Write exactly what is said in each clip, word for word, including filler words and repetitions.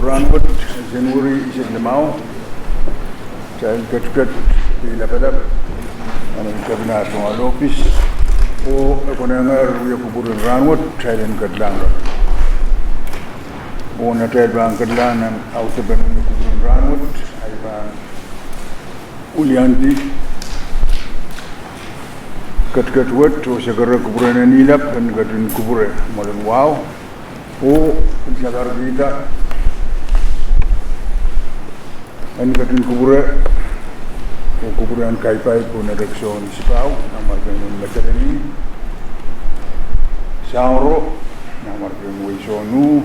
Rahnwet, January eisek limau, kitail ketiket, kei lapalap, nan kepina tungoal ohpis, oh e konehng wia kupwuren rahnwet, kitail en ketilahng. Oh nan atail pahn ketilahng nan audepen wia kupwuren rahnwet, ahi pahn wiliandi ketiket wet oh sekere kupwuren en ilap en ketin kupwure mwoalen wahu, oh pil sakarkihda en ketin kupwure, oh kupwure en kaipaip oh netekiso en sipahu, nan mwarkien wehin Madolenihmw, Sangro, nan mwarkien wehi Sonu,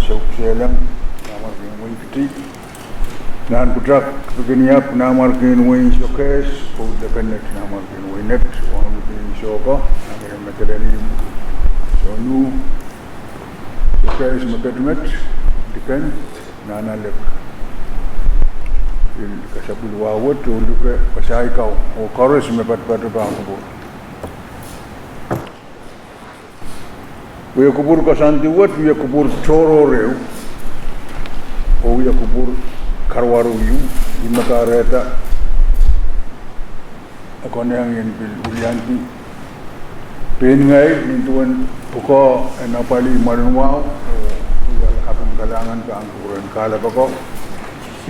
Souk Seleng, nan mwarkien wehi Kiti, nan pwutak Pikiniap, nan mwarkien wehi Sokehs, oh Lekenet, nan mwarkien wehi Net, wauneki Sohko, nan mwarkien Madolenihmw, Sonu, Sokehs me ketimet, Diken, Nahnalek. Pil kasapwil wahu wet oh luke wasaht kau, oh koaros me patopato pahn kupwur. Wia kupwur koasoandi wet, wia kupwur tohrohr ehu, oh wia kupwur karuwaru ehu, ih me kahrehda e konehng en pil wiliandi pein ngehi nin duwen pwukoa en apwalih mwoalen wahu, oh wia kaping kalahngan pahn kupwuren kahlap ako,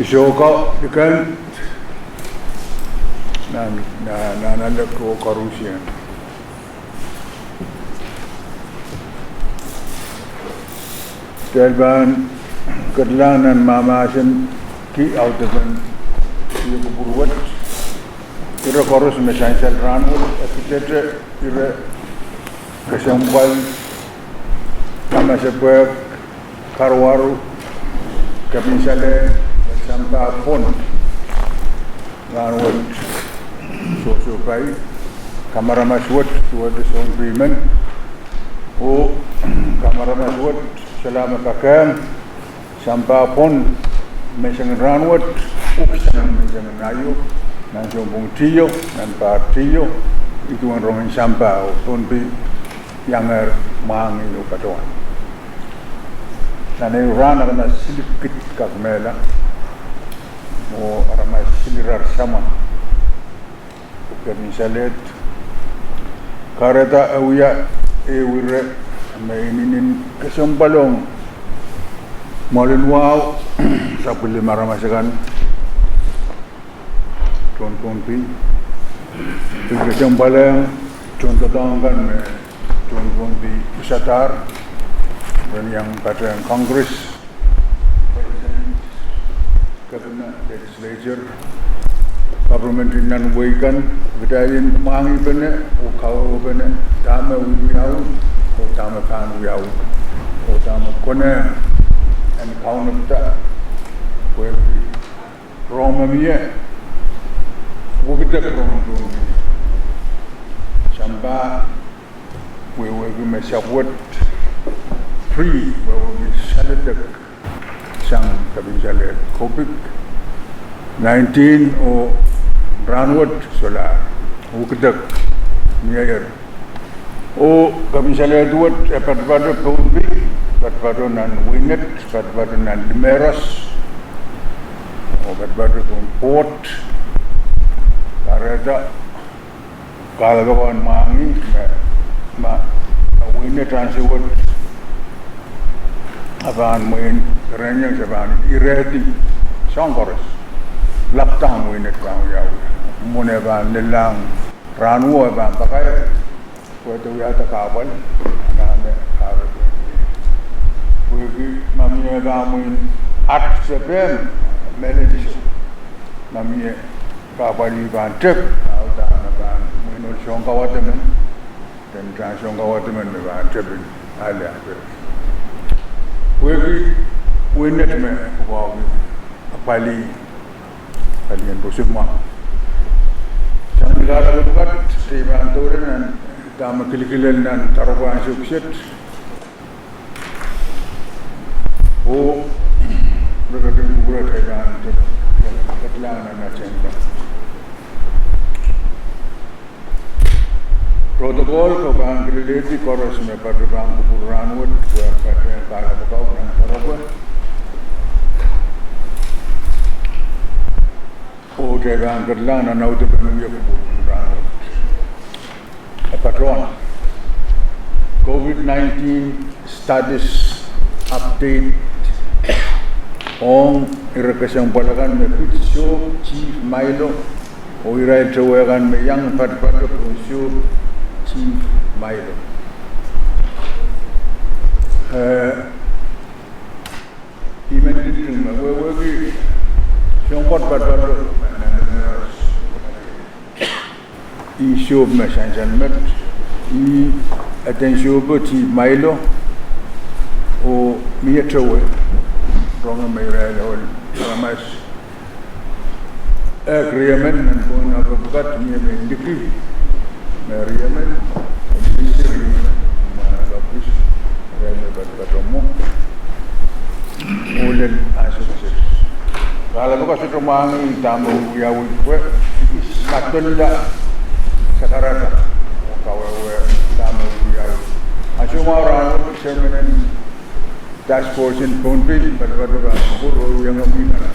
Sohko, Diken, nan, nan, Nahnalek oh koarusie. Kitail pahn ketilahng nan mahmahsen ki audepen wia kupwur wet. Ire koaros me sansal rahnwet, e kitete ire kesempwal, kamasepwehk, karuwaru, kepin salehd, sampah pwon, rahnwet, sohsohpai, kamaramas wet, duwehte sounpei men, oh kamaramas wet, solahr me kakehng, sampah pwon, menseng en rahnwet, uksang menseng en aio, nan sounpwong tio, nan pahr tio, ih duwen rongen sampah, oh sounpei iangehr mwahngih oh patohwan. Nan ehu rahn aramas silikid kak mehla, oh aramas silirar samwa. Kepin salehd, kahrehda e wia ehu ire me inenen kesempwal ong mwoalen wahu, sapwellimaramas akan, tohn Pohnpei, pil kesempwalehng tohndoadoahk kan me tohn Pohnpei pwusadahr, ren iang patehng Congress, President, Governor, Legislature, government en nan wehi kan, kitail en mwahngihpene oh kawehwehpene dahme wiawi, oh dahme pahn wiawi, oh dahme konehng en kaunopda, pwehki rong me mie, wekidek rong en Pohnpei. Sampah wehwehki me sapwet, three wehwehki saledek sang kepin salehd, Covid nineteen oh rahnwet solahr wekidek mieier. Oh kepin salehd wet e patopato Pohnpei, patopato nan Weinet, patopato nan Limeros, oh patopato pohn Port, kahrehda kahlap ako en mwahngih me, ma, ma Weinet ansou wet e pahn mwein kerenieng se pahn irehdi soahng koaros, lockdown, Weinet pahn wiawi. Mwomwen e pahn lellahng rahnwet e pahn pakair, pwe e wiahda kahpwal, anahne kahrepe, pwehki ma mie pahn mwein at se pehm, mehlel ise, ma mie kahpwal pahn tep, audahr me pahn mwein ohl soun kaweid emen, de ntahn soun kaweid emen me pahn tepin ale ahpw, pwehki Weinet me pwukoahki apwalih, apwalih en pwoson mwahu. Sang ni kahrehpe pwukat, kitail pahn doula nan dahme kilkilel nan doaropwe en Sohp kiset, oh reketin kupwure kitail pahn ketilahng nan agenda. Protokol, ke pahn kilelehdi koaros me patohwan kupwur rahnwet, pwe patohwan kahlap kau nan koaros. Oh kitail pahn ketilahng nan audepen wia kupwur rahnwet. E patohwan COVID nineteen status update ong ire kesempwal akan me pid Sohp, Chief Mailo, oh irail towe akan me iang patopato pohn Sohp, Chief Mailo. Eh, I men ntingting me wehwehki soang patopato, ih Sohp me sansal met, ih eden Sohp, Chief Mailo, oh mie towe, ronge me irail ohl aramas, eh, riemen nan pohn apwal pwukat, mie me ntingting me riemen, me riemen, me patopato mwo. Oh lel ansou kiset, kahlap kau sohte mwahngih dahme wiawi pwe, ma dolla sakarada, oh kawehwe dahme wiawi. Ansou mwahu rahnwet, chairman en task force en Pohnpei, patopato pahn kupwur oh iang pwihn nan,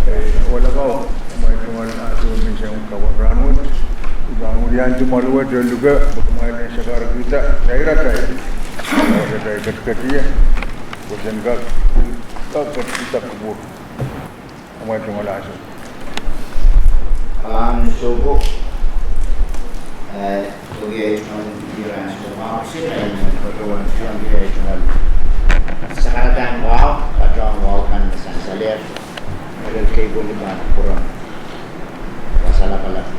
eh, ohl kau, amwail tungoal ansou me I sang kawehwe rahnwet. I pahn wiliandi mwaluwe de luke, pwe kumwail en sakarkihda, sairada, sairada ketiket ie, pwe sen kak, kak ketiket kupwur. Amwail tungoal ansou. Kalahngan en soukohp, eh, pwe iei tungoal en irail ansou mwahu, se, eh, patohwan tungoal, iei tungoal sakaradahn wahu, patohwan wahu kan me sansalehr, me lel kei pweli pahn kupwuren wasa lapalap.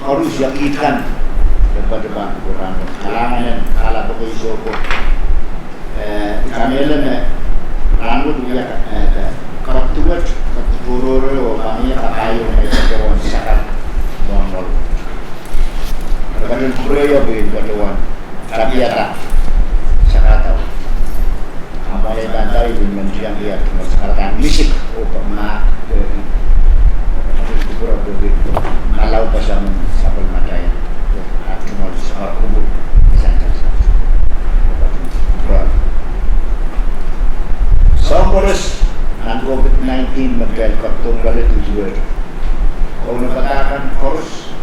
Koaros iang kiht kan, patopato pahn kupwur rahnwet. Kalahngan en kahlap kei soukohp. Eh, I kamehlele me rahnwet wia, eh, kak duwehte, kak duwehte oh pahn ie kapahieu me patohwan sakar mwohn mwohn. Patohwan kupwureio pwe patohwan tapihada sakarada. Amwail pahn tari pil men tiang pia tungoal sakaradahn misik oh pahn ma, eh, patohwan kupwur pwe pil ma lau pahn sang sapwellimatail, eh, tungoal sakar kupwur, sansal. Soahng koaros nan COVID nineteen me kitail kak dohng loale duduwehte. Kaunopada kan koaros,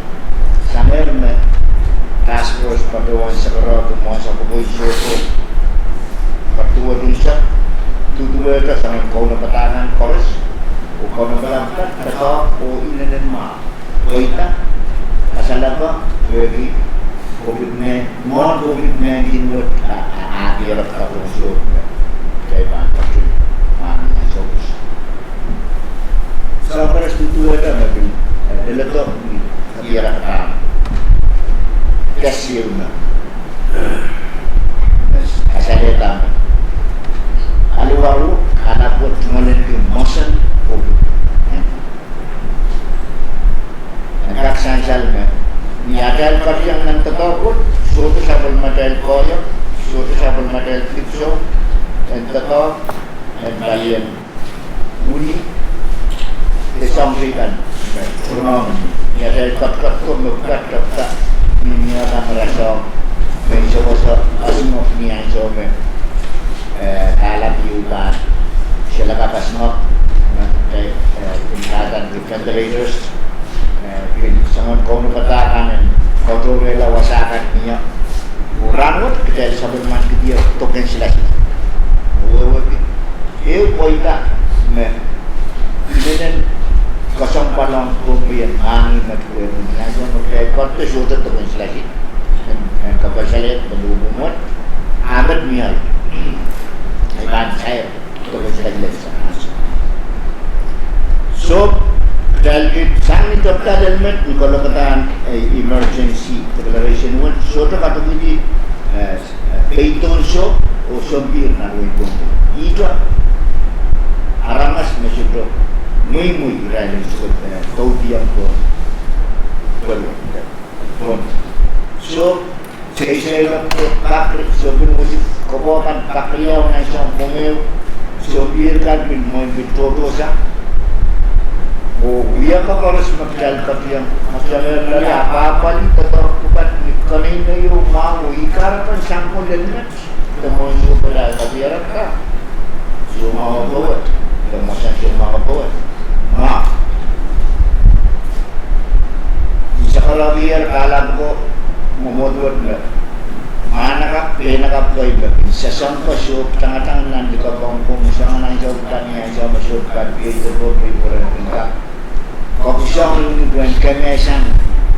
sangehr me task force patohwan sakarada mwohn sapwokoi soukohp, patohwan duduwehte, duduwehte sangehr kaunopada kan koaros, oh kaunopada kan patohwan oh inenen mwahu. Pweida, kasalapa, pwehki COVID nineteen, mwohn COVID nineteen wet, a, a, a, diarek kapwung soukohp me kitail pahn patohwan, ah, sohte. Soahng koaros duduwehte me pil, eh, leledo, diarek dahme, kesieu me, eh, kasalehda me, aliwaru, alapwet tungoal en ki mosen COVID nineteen. En kak sansal me, ni atail ketiong nan doadoahk wet, sohte sapwellimatail koahiek, sohte sapwellimatail dipwisou, en doadoahk, en palien wini, de soahng teikan, rongamwahu. Ni atail ketiket ko me pwukat tapda, ni, ni atail rasehng, me I sewese, asingo, ni ansou me, eh, kahlap ieu pahn solahr kapasngok, me, eh, eh, pil kahrehda ventilators, eh, pil soangen kaunopada kan en katohwehla wasa kan mie. Oh rahnwet kitail sapwellimen kihdi doken silasil. Wehwehki, ehu pweida me inenen kesempwal ong Pohnpei en mwahngih met wehwehki, ni ansou me kitail ketiket sohte doken silasil. En, en kapwaiada me luhmwehmwe, a met mie. Ei pahn sair. Sohp, kitail kak sang ni tapda lel met ni kalokaladahn, eh, emergency declaration wet, sohte katikidi, eh, Peidohn sohp oh sompihr nan wehin Pohnpei. Ihte aramas me sohte mweimwei irail en sukut, eh, doudiong pohn pwehl, pohn sohp, seiseiloak, pakri, sohpin wesik, kokohp kan pakriau nan soahng mwenge, sompihr kan pil mwein pil tohtohsang. Oh wia koaros me kitail ketiong, ma kitail lel apwahpwalih doadoahk pwukat ni keneinei oh mwahu oh ih kahrepen sang ko lel met, de mwein sohpwelahte kadiarek kan. Soumwahu pwukat, de mwomwen soumwahu pwukat. Ma I sakarawier kalapw ko, mwomwohd wet me mwahnakapw, pehnakapw ko, I peki sasang ko sohp tangatang nan likapwong ko, mwomwen ansou kan, ni ansou me sohp kan peido ko, peido ko, peido ko. Koasoia ni pwehn kemehsang,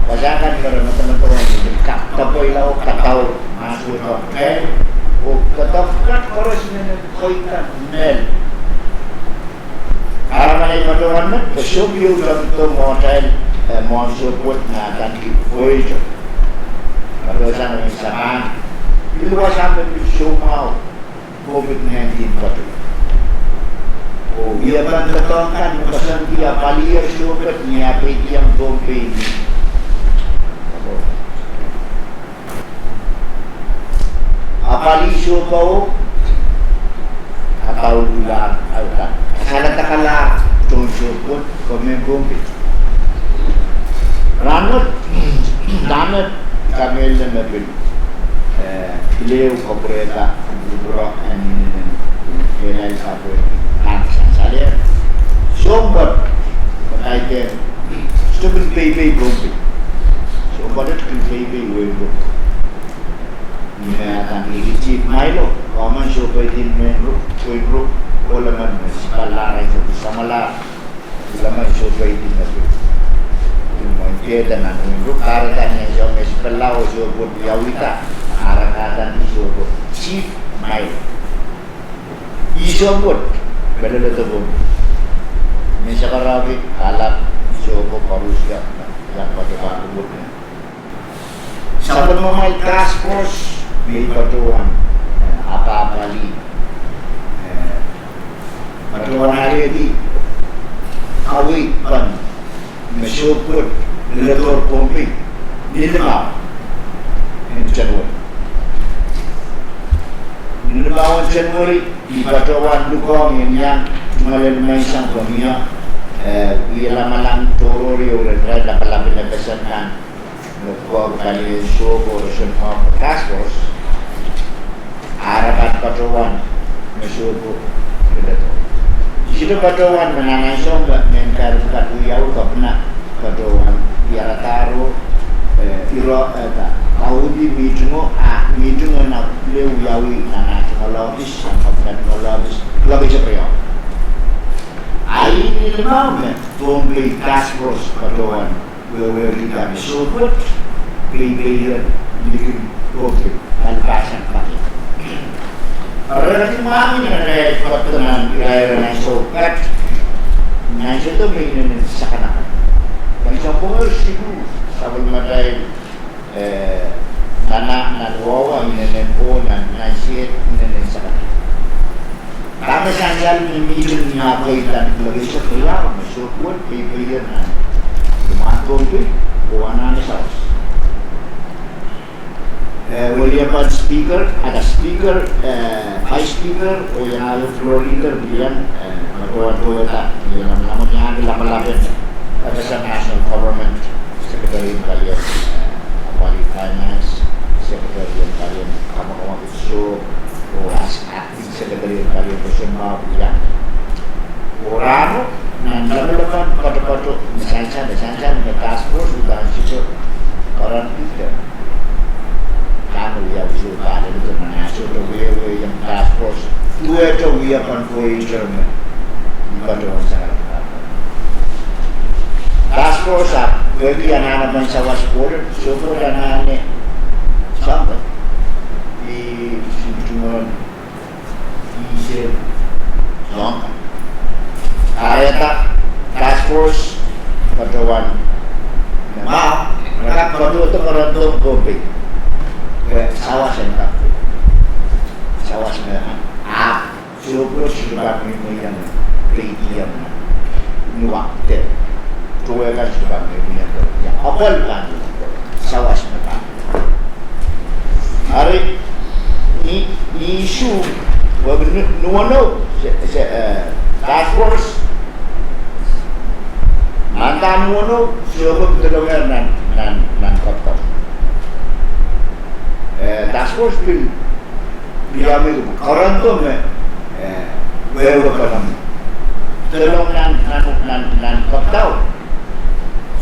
wasa kan me re medemedewe ni kak tapweila oh kadaur, ma sohte koasoia, oh kadaur kan koaros me ne koasoia mel. Aramas akan patohwan met, pwe sohp ieu doadoahk mwohtail, eh, mwohn sohp wet me adaneki Voyager. Patohsang nan saman. Pil wasa me pil soumwahu COVID nineteen patoh. Oh wiepen doadoahk kan me koasoandi apwaliher sohp wet ni ah peidiong Pohnpei ni. Apwalih sohpo, kadauluhlahng, auda, kasaledekalahr tohn sohp wet, ko mehn Pohnpei. Rahnwet, dahme kamehlele me pil, eh, pil ehu kapwurehda, kupwure en inenen, kehlail kapwurehda, ansou sansalehr. Soahng wet, kaidehn, sohte kin peipei Pohnpei. Soahng wet kin peipei wehin Ruk. Ni me adaneki Chief Milo, komen sohpeidi mehn Ruk, wehin Ruk, oh lemen me sipalla arail sohte samwalahr, lemen sohpeidi me pil. Ni mwein kehda nan wehin Ruk, kahrehda ni ansou me sipalla oh sohp wet wiawihda, ara kadaneki sohp wet Chief Milo. Ih sohp wet, pelele dohng. Me sakarahki, kalapw, sohp wet koarusie, iang patohwan wet. Sapwellimamwail task force me I patohwan, eh, apwahpwalih, eh, patohwan alehdi, aweipen me sohp wet leledohr Pohnpei, ni limau en January. Ni limau en January, I patohwan lukohng en iang tungoal en menseng komwi, eh, wie lamalam tohrohr ieu rehn irail lapalap en FSM kan. Nohk ko kalian sohpo roson mwahu task force, ara pahn patohwan me sohpo leledohr. Ihte patohwan me nan ansou me mehn kairap kan wiawi, kepina patohwan iaradahro, eh, iro, eh, da, auhdi mihtingo, ah, mihtingo nan pil wiawi nan ah tungoal ohpis, nan kepina tungoal ohpis, lokaia sohte riau. Ah ih ni limau me Pohnpei task force patohwan wehwehki dahme sohp wet, peipeier likin Pohnpei, kalipahsan pahn. Eri, eri mwahngih nan irair patohwan irair nan sohp wet, nan sohte me inenen sakanakan. Kan sohp wet siluh, sapwellimatail, eh, nana, nan wawa inenen, oh nan, nan state inenen sakanakan. Dahme sansal ni mihting ni ah peidan lokaia sohte riau me sohp wet peipeier nan limwahn Pohnpei oh anahne sawas. Eh, weliepen speaker, ada speaker, eh, vice speaker, oh iang floor leader, iang, eh, patohwan tohda, iang lamalam, iang lapalap en FSM national government, secretary en palien, eh, apwalih finance, secretary en palien kamakamaki sohp, oh as Secretary en palien roson mwahu iang. Oh rahno, nan lapalap en poatopoato, me sansal, me sansal, me task force, uhdahn sise, koaros pihda. Rahno wiawi sohte pahn leledohr nan ah sohte wehwehki iang task force. Duwehte wiepen Voyager me, I patohwan sarawi. Task force ahpw wehwehki anahnepen sawas border, sohte anahne soang kan. I, I tungoal Ih se, soang kan. Kahrehda task force patohwan me mwahu, re kak patohdo patohdo Pohnpei. Pwe sawas en kak. Sawas me, ahpw sohte pahn mihmi iang, peidi iang, nuak de. Towe kan sohte pahn mihmi iang, ia, apwal pahn mihmi. Sawas me pahn. Ari, ni, ni issue, wehwehki ni, ni weneu, se, se, eh, task force, nan dahme weneu, sohte pahn delonger nan, nan, nan kapitol. Eh, task force pil, pil ia me, current me, eh, wehwe pahn. Delong nan, nan, nan, nan kapitol.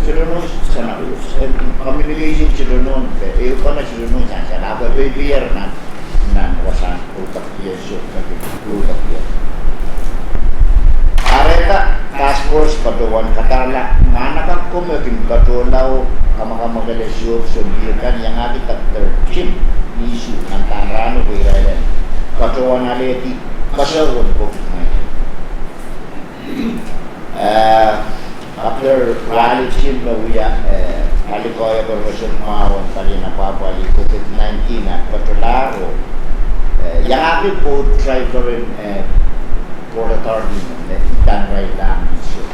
Sohte nohn, sana, eh, communication sohte nohn, eh, ehu pahn sohte nohn sansal, ahpw peipeir nan, nan wasahn, ulkapie, sohte, ulkapie. Areta, task force patohwan kadarala, mwahnakapw ko me kin patohla oh, kamakamwakele sohte, sohte mie kan iangahki Doctor Tim, ni issue, nan dahn rahno pwe irail en patohwan alehdi, kasohwen COVID nineteen. Eh, Doctor Raleigh Tim me wia, eh, alikoia professor mwahu en palien apwahpwalih COVID nineteen ah patohlahr oh, eh, iangahki boat driver en, eh, Port Authority me, me idan irail lahng issue.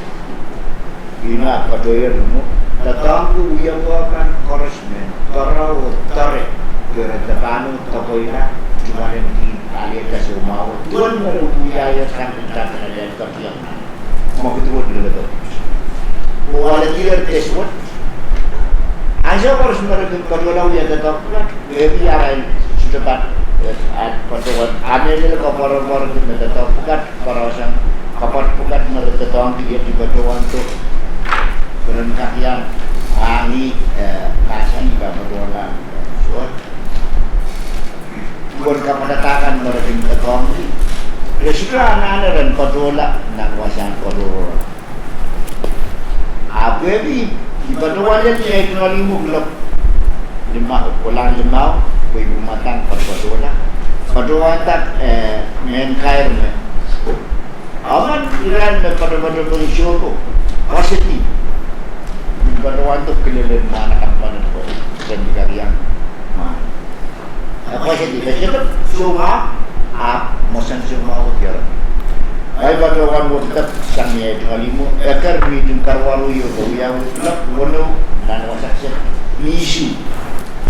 Ih me patohier ni mwo, doadoahngki wiepe kan koaros me, pere oh doare, pwe re dehr pahn dokeila, tungoal en kin alehda soumwahu, duwen me re wiahier sang kin tapin alehdi katiang. Mwekid wet leledo. Oh alehdier test wet. Ansou koaros me re kin patohla wia doadoahk pwukat, pwehki arail sohte pahn, eh, ah, patohwan, ah, mehlel koapworopwor me doadoahk pwukat, pwarasang, kapwat pwukat me re doadoahngki iet I patohwan doh. Peren kak iang, ah, ni, eh, mahsen I pahn patohla, eh, sohte. Duwen kapwatadahkan me re kin doadoahngki. Re sohte anahne ren patohla nan wasahn patohla. Ahpw pwehki I patohwan lel ni eh tungoal ihmwo kuloak limau, kolahng limau, pwe I pil mwadang patohla. Patohwanda, eh, mehn kair me. Amen, irail me patopato pwehn sohte. Positive. I patohwan doh kilelen mwahnakapw pahn ko. Sen kariang. Ma. Eh, positive, eh, sohte, soumwahu, ah, mosen soumwahu kera. Ai patohwan wekidek sang ni eh tungoal ihmwo, eker mihting karuwaru ieu ko wiawi kuloak weneu nan wasa kiset. Ni issue.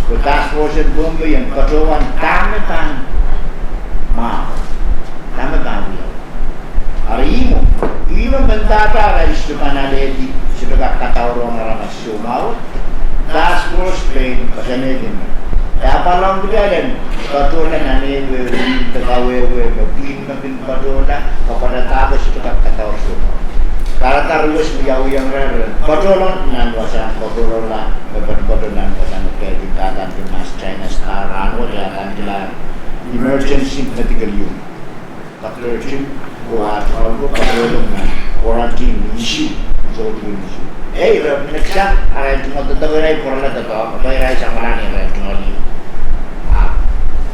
Pwe task force en Pohnpei en patohwan dahme pahn mwahu. Dahme pahn wiawi. Ari ihmwo, ihmwo mendahte arail sohte pahn alehdi, sohte kak kadaurohng aramas soumwahu. Task force pein koasoanehdi me, eh, pahn lohng kitail en patohla nan ehu ehu pwihn de kawehwe me pwihn me kin patohla, kapwatadahko sohte kak kadaur soumwahu. Kahrehda re wes wiawiong irail, patohla nan wasahn patohla, me patopato nan wasahn me pwehki kadaneki Mass China Star, ahn wet kadaneki emergency medical unit. Doctor Tim, oh ah tungoal ko patohla nan quarantine issue, sohte pwihn issue. Eh, irail mehkot sang, arail tungoal doadoahk, irail pwurala doadoahk, pwe irail sang malahn irail tungoal ih. Ah,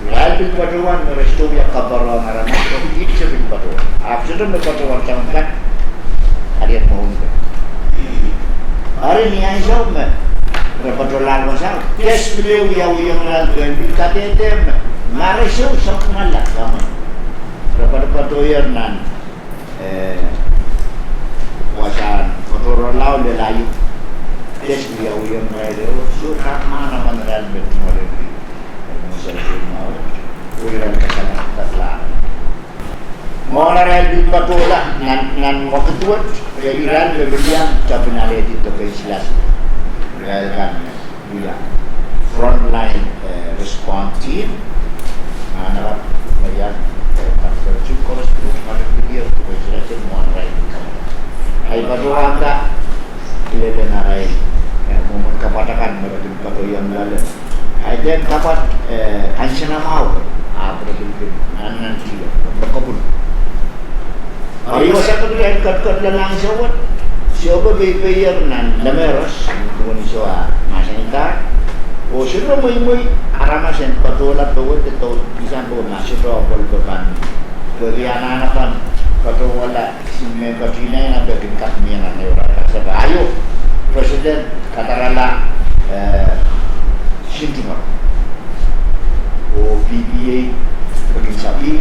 irail pil patohwan, me re sohte wia kapwurohng aramas, oh, ih se pil patohwan. Ah, sohte me patohwan sang kan, alien mwohn kan. Ari ni ansou me, re patohlahng wasao, test pil wiawiong irail pwehn pil kadehde me, ma re sohte sohte mala, kaman. Re patopato ier nan, eh, wasahn patohla oh lel ahi, test wiawiong irail oh, sohte kak manaman irail me tungoal ih, eh, mosen soumwahu, oh irail kasang patohla. Mwohn arail pil patohla nan, nan mwekid wet, eh, irail me pil iang tepin alehdi doken silasil. Irail kan wia frontline, eh, response team. Nan arail me iang, eh, kan patohla koaros, patohla pil iang doken silasil mwohn arail pil kan. Ahi patohwanda, kilelen arail, eh, mwomwen kapwat akan me re kin patohiong loale. Ahi dehn kapwat, eh, kansenamwahu, ahpw re kin kin nannantiong, re kin kapwun. Ari wasa me kitail ketiket lel ansou wet, sohte peipeir nan Lemeros, duwen I soh ah mahsanihada. Oh sohte mweimwei aramas en patohla powehdi, de isang powe ma sohte apwal pwe pahn. Pwehki anahne pahn patohla Sin me katinan ape kin kak mie nan ehu irail kasapahl. Aio, President kadarala, eh, Sintimor. Oh P P A, pwe kin sap, ih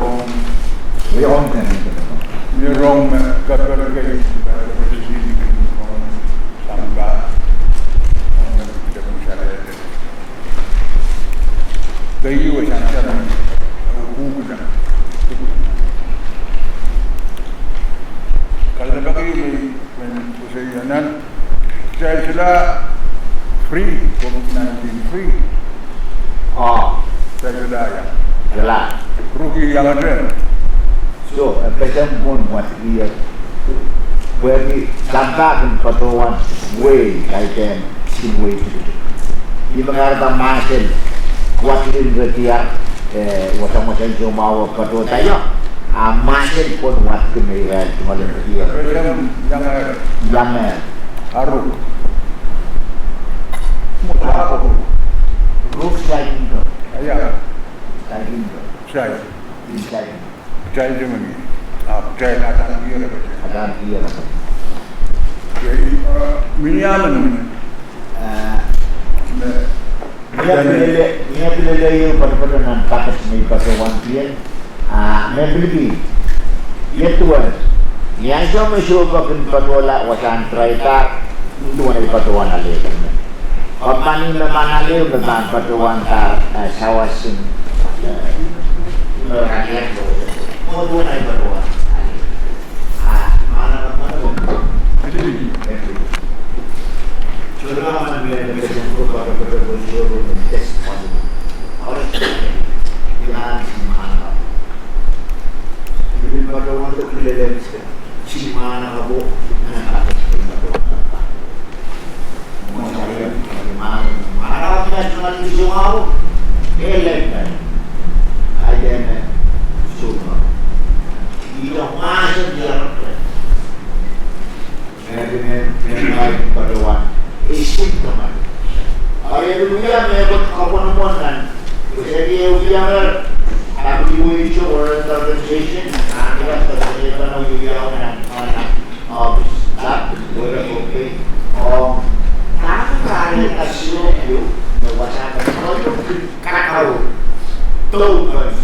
rong. Rong kan. Ni rong me kapere kei, kapere kei, rong sampah. Rong me kapere kei. Keieu sang sang, kuhkuhla. Kalelapak me, me koasoia nan, kitail solahr free, COVID nineteen free. Ah. Kitail solahr, ia. Solahr. Ruki iangete. So, e pil pwong wet ia, pwehki sampah kin patohwan wehi, kaidehn kisin wehi tikitik. Ih me kahrehda mahsen, wahn lih me diar, eh, wasa mahsen soumwahu patohda ia, a mahsen pwon wahn me irail tungoal en diar. Iangete. Aruk. Aruk. Ruk saikinte. Ia. Saikinte. Sai. Saikinte. Kitail de meni, ah, kitail adaneki ire. Adaneki ire. Okei, eh, miniamen. Eh, me, mie pil lel, mie pil lel ehu poatopoat nan paket me I patohwan pil. Ah, me pil pil. Iet wet. Ni ansou me sohpa kin patohla wasahn traitar, duwen ei patohwan ale. Kompani me pahn ale, me pahn patohwan, eh, sawas en, eh, me pahn ale, patohwan ale. Ah, mana patohwan. Hallelujah, me pwon kapwunopwon nan. Kitail who are, ah, W H O, World Health Organization, ah, office, ah, where, okay. Oh, kitail, kitail, kitail, kitail, kitail, kitail, kitail, kitail, kitail,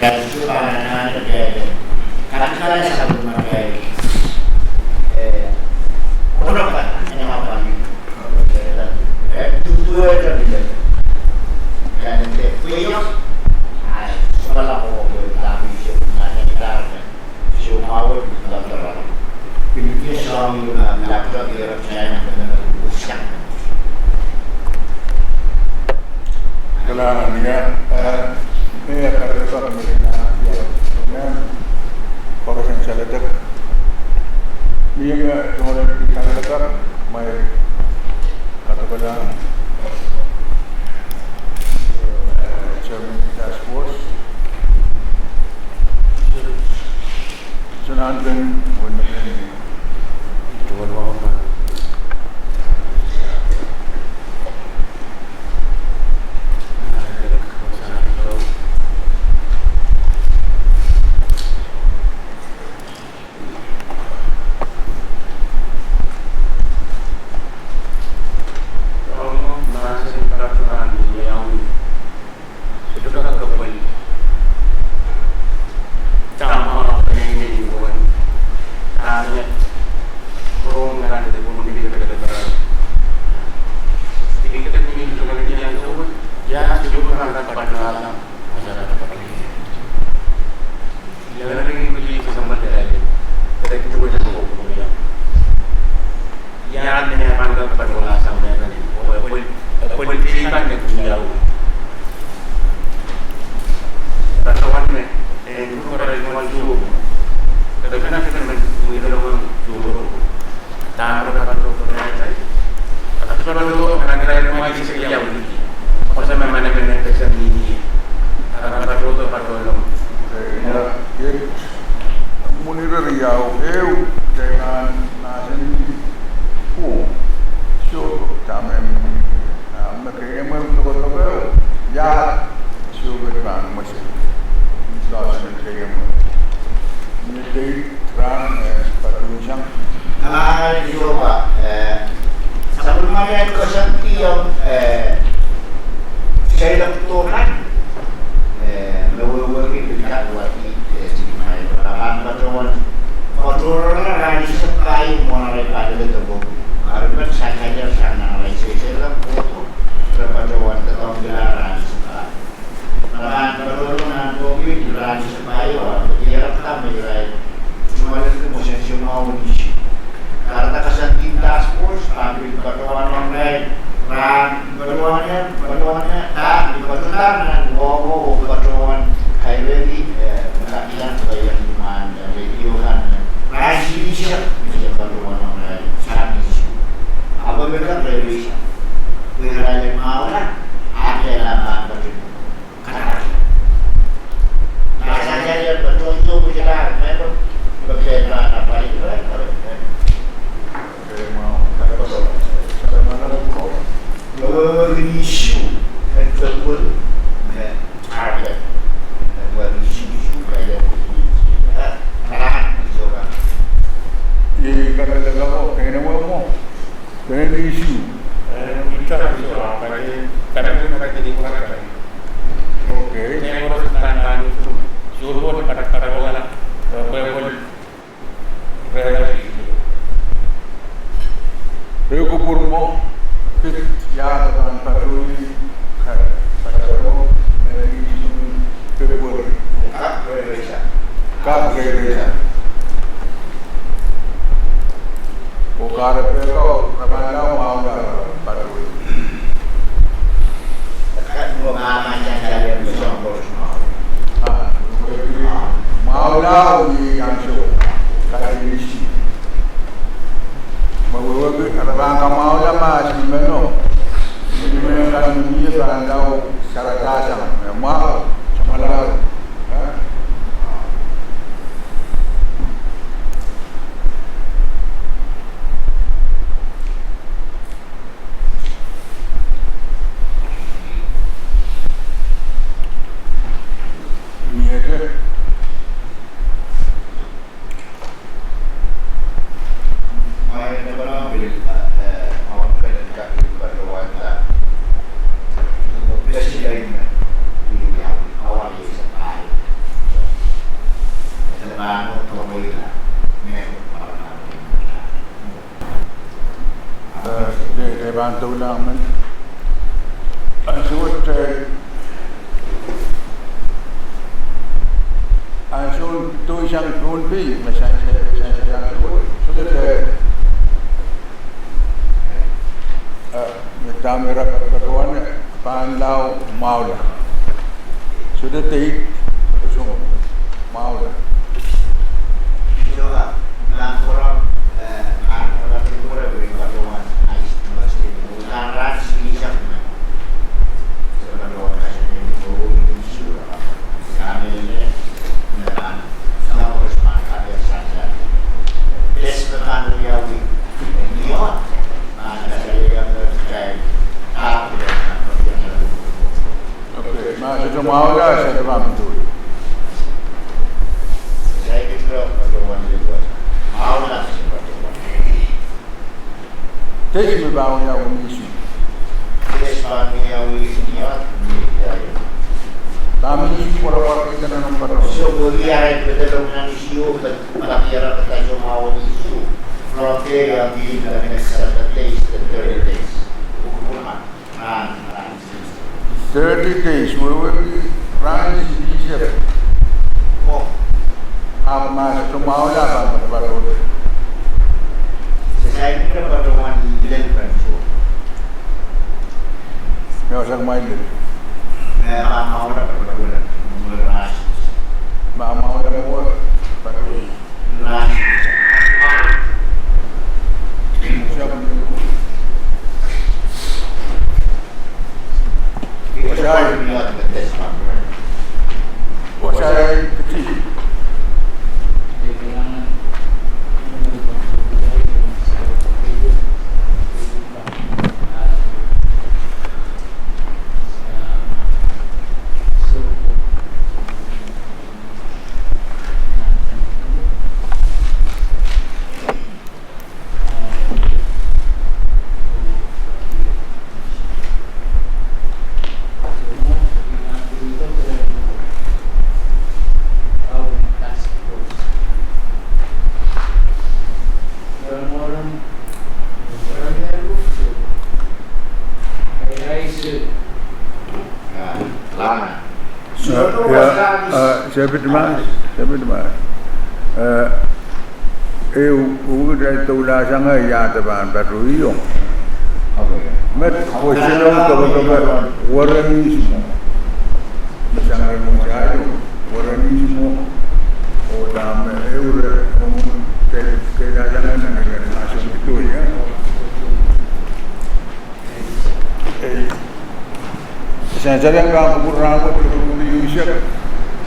Kasukuhla anahne kehlen. Kasukuhla sapwellimatail. Eh, konopada, eh, Kalahngan, eh, me kahrehda me, eh, koaros en saledek. Mie tungoalenki kahrehda me kadoklahng, eh, Chairman Task Force. Ia, ia, mwurin riau ehu, kitail pahn mahsanih, oh, soh, dahme, ah, me keieu me tokoloko, ia, soh, pahn mwese. Soh, me keieu me. Ni dei rahn, eh, patohwan sang. Kalahngan, eh, sapwellimatail koasoandi ong, eh, seiloak dohkan, eh, me wehwehki pil kat wahdi, eh, sihmwail. Rahn pahn patohwan, patohwan rahn isek pahieu mwohn arail pahn leledo. Arail pahn sang kaiar sang nan arail seiloak dohkan, re patohwan doadoahngki rahn isek pahieu. Rahn patohwan nan Pohnpei, rahn isek pahieu, ah, pil irail, tungoalenki mwomwen soumwahu issue. Kahrehda koasoandi en task force, pahn pil patohwan ong irail, rahn patohwan, patohwan, ah, pil patohwan nan wahwo, oh patohwan kairehki, eh, me kak iang, iang, iang, radio kan, rahn isek, me patohwan ong irail, sang issue. Ahpw me kak radio sang. Ih, kahrehda ko, kene wemo. Kene issue. Okay. Ehu kupwur mwo, kit iahd pahn patohwan, eh, patohwan, eh, February. Kak reirei sang. Kak reirei sang. Oh kahrepe ko, re pahn lao mwahula patohwan. Mwahula oh ni ansou, kadehdehki. Me wehwehki, re pahn kamwahula mahs ni meno. Ni meno kan ni mie pahn lao, saradahsang, me mwahu, samwalahro. Eh? Miehte. Eh, de, de pahn doulahng men. Ansou wet, eh, ansoun doh sang Pohnpei, me sansal, sansal ansou wet. Sohte, eh, eh, me dahme re patohwan, pahn lao mwahula. Sohte date, sohte soangen mwahula. Okay, ma sohte mwahula, sohte pahn patohwan. Date me pahn wiawi ni issue. Dahme issue koaros pahn kihda nan patohwan. From there, you have the next seven days, the thirty days. Thirty days, wehwehki rahn sihsek. Ahpw ma sohte mwahula pahn patohwan. Ia sang ma lel. Ma mwahula mwo patohwan. Eh, ia, eh, Sepit Mas, Sepit Mas. Eh, ehu, ehu kitail doulahsang ia de pahn patohiong. Met, kosonned, dokedoke, weren ihs mwo. Me sang rehn Mwomwohdiso, weren ihs mwo. Oh dahme ehu re, omw, ke, kehlail sang nan ire, mahsen kituwe, ia. Sansal en pahn kupwur rahnwet, kupwur liusek,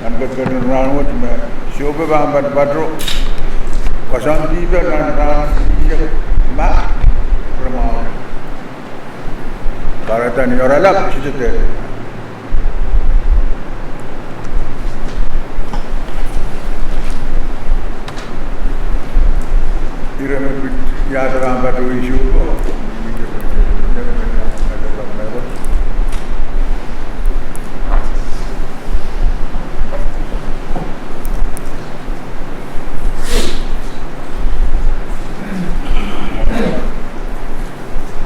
nan ketiket en rahnwet me sohpe pahn patopato, koasoandi pil nan rahn liusek, ma, re mwahu. Kahrehda ni oaralap, sitete. Ire me pid iahd pahn patopato sohpo.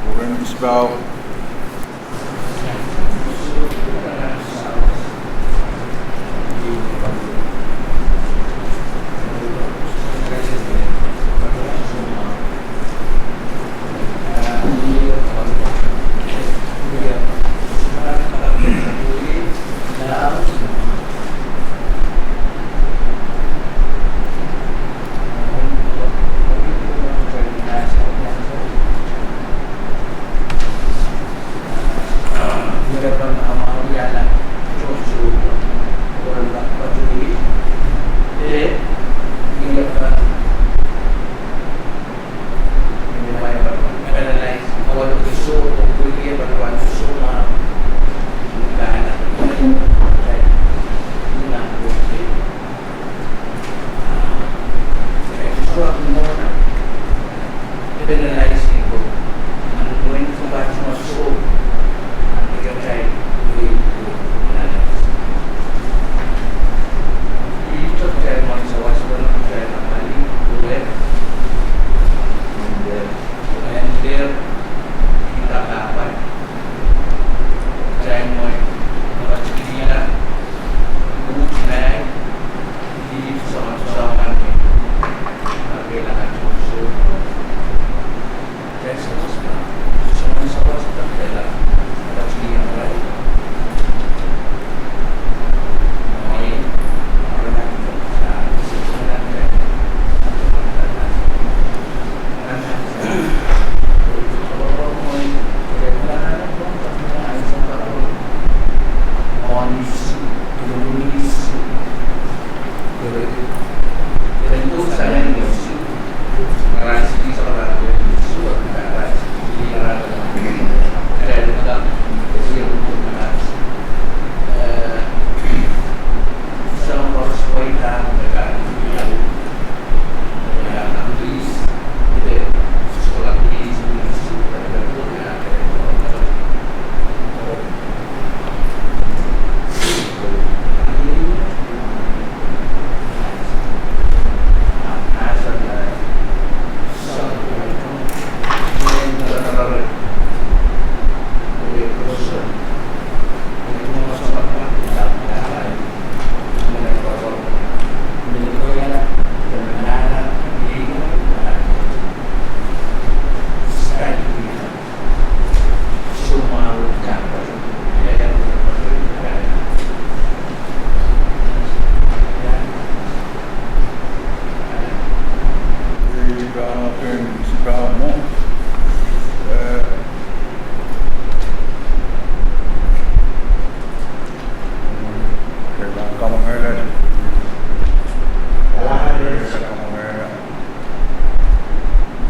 Kuren Isbau.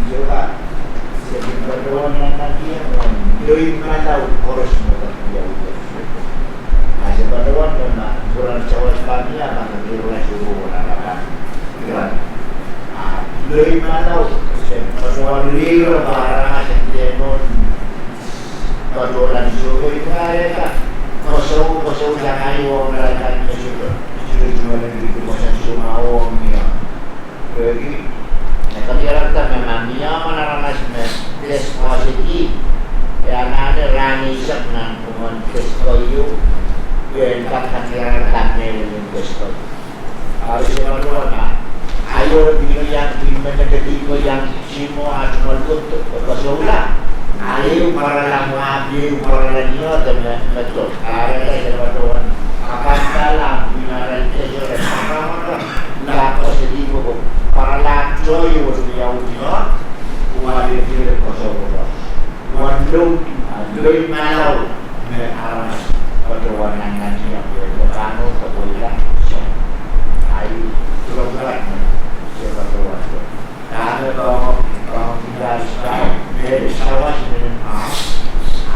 Ijola, se kin patohwan nanleng ie mwohn loimalaud koaros me kak wiawi. A se patohwan me ma, kuran sawas pahn mie, a pahn kak iren sohpo won aramas. Iran. A loimalaud, se patohwan iren pwe aramas en dehr mwohn patohwan sohpo iren. Koasoi, koasoi sang ahi ong arail kan me sohte, sohte tungoale ni koasoan soumwahu ong mie. Pwehki, e kadiarada me ma mie aramas me test positive, e anahne rahn eisek nan pwungen test ko ieu, pwe en kak kadiarada mehlel en test ko ieu. Ari se patohwan ma, aio, mie iang, mie negative ko iang, simo, a tungoal wet, koasoia. A ehu pwarala mwahu, ehu pwarala ni ohte me, me to. Ari se patohwan, a pahn pahla, mie arail test ko ieu, a pahn pahla. Lap positive ko, pwarala tohto ieu wiawi ni oh, wahn letiele koasoia. Wahn lou, a loimalaud me aramas. Patohwan nan nationg pwe pahn oh kapwaiada song. Ahi, pwuropwurat me se patohwan. Dahme pahn, pahn kihda song, pil sawas menen ah,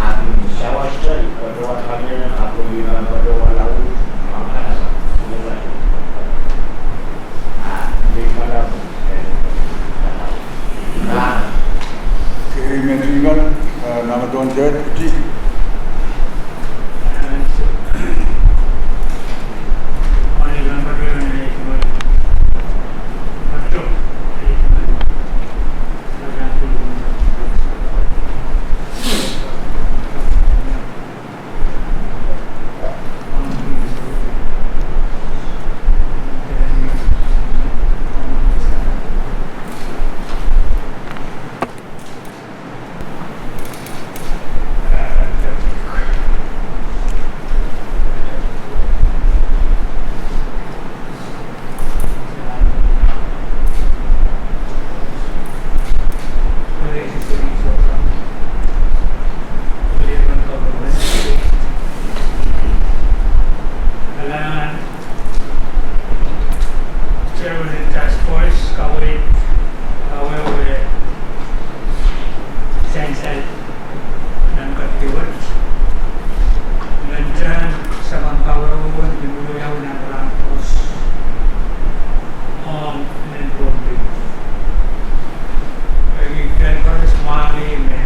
ahpw sawas teri patohwan kamehlele, ahpw ih pahn patohwan laud, pahn kanasa, pwuropwurat. Ah, ih pahn laud. Okei, me ih kan, eh, namaton Ted, ih. Chairman en task force, kaweid, kawehwe sansal nan kepdi wet. Ngehi, samwa kawehwe wen ni wiawi nan rahn koaros ong mehn Pohnpei. Eri ken koaros mwahngih me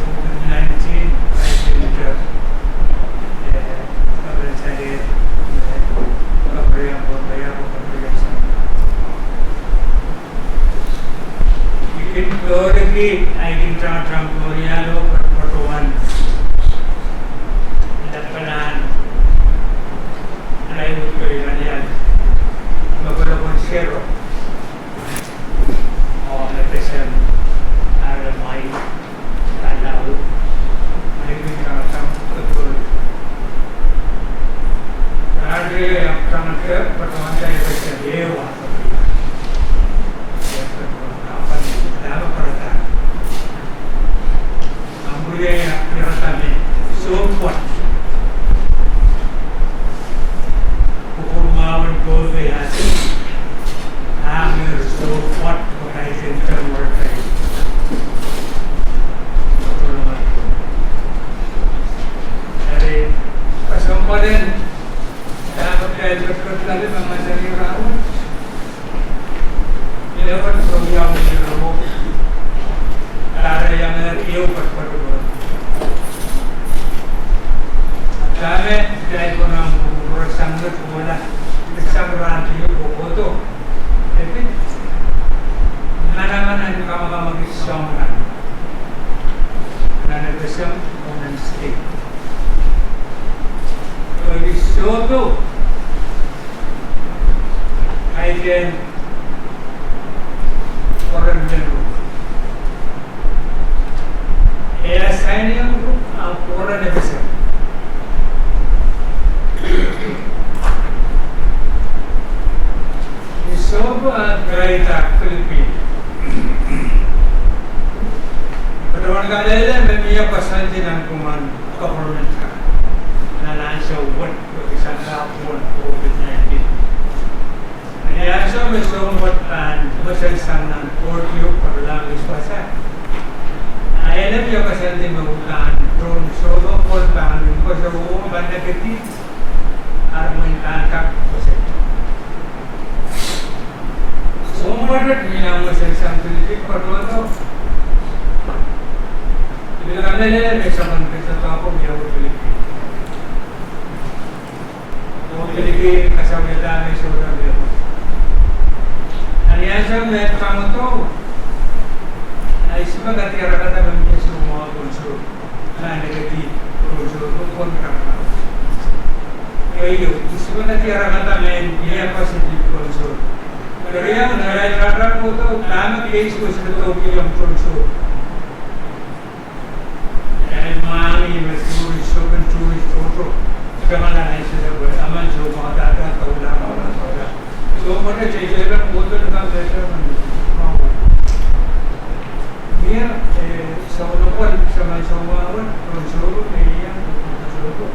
COVID nineteen, I think, eh, eh, kaperen sale, eh, kaperen Pohnpei, kaperen sale. I kin poaridi, I kin tangtang poaridi lo patohwan lapalahn, lapalahn playhouse, playhouse, lapalahn sero. Oh, FSM, RMI, Palau, I kin tangtang poaridi. Rari, eh, tangtang patohwan FSM ewa. Ahpw iei, iei, iei, sohte pwat. Kupwur mwahu en COVID ahi. Ahpw iei sohte pwat, pwe kaidehn temwor tai. Eri, kesempwal en, dahme pil pil pil pil me masani rahnwet. Iei wet program iei rong. Dahre iang ehu patohwan. Dahme, dahme konehng kupwurasang me kohla, sang rahn tikitik kohkohdo. Eri, manaman en kamakamakih soang kan. Nan FSM, nan state. Eri sohte kaidehn pwuren lelu. E assign iang ruk ahpw pwuren FSM. Ni sohte ah kaidehn Philippine. Patohwan kalele me mie koasoandi nan pwungen government kan. Nan ansou wet, wet sang ah pwungen COVID nineteen. Ni ansou me sohte wet pahn mweselsang nan court ieu pwe pahn wasa. A ele mie koasoandi me uhdahn tohn sohte pwungen pahn koasoandi pahn negative. Ar mwein pahn kak koasoandi. Sohte wet ni nan mweselsang Philippine patohdo. Pil kamehlele me soangen pil sohte pahn mie Philippine. Oh, Philippine kasawih dahme sohte mie. Nan ansou me pahn koasoandi, a I sipwe kak diarada me mie soumwahu tohn sohte. Nan negative tohn sohte pwungen pahn. Eri, I sipwe kak diarada me mie positive tohn sohte. Eri, nan diarada koasoandi, dahme case wet sohte pwungen tohn sohte. Eri mwahngih me tourist, sohte tourist, sohte. Kemala nan sehse pwe, emen sohte mwadahda, doula, mwadahda, doula. Sohte sehse pwe, sohte kan sehse pwe, mwahu. Mie, eh, sohte pwe, sohte mwahu, sohte me iang, sohte.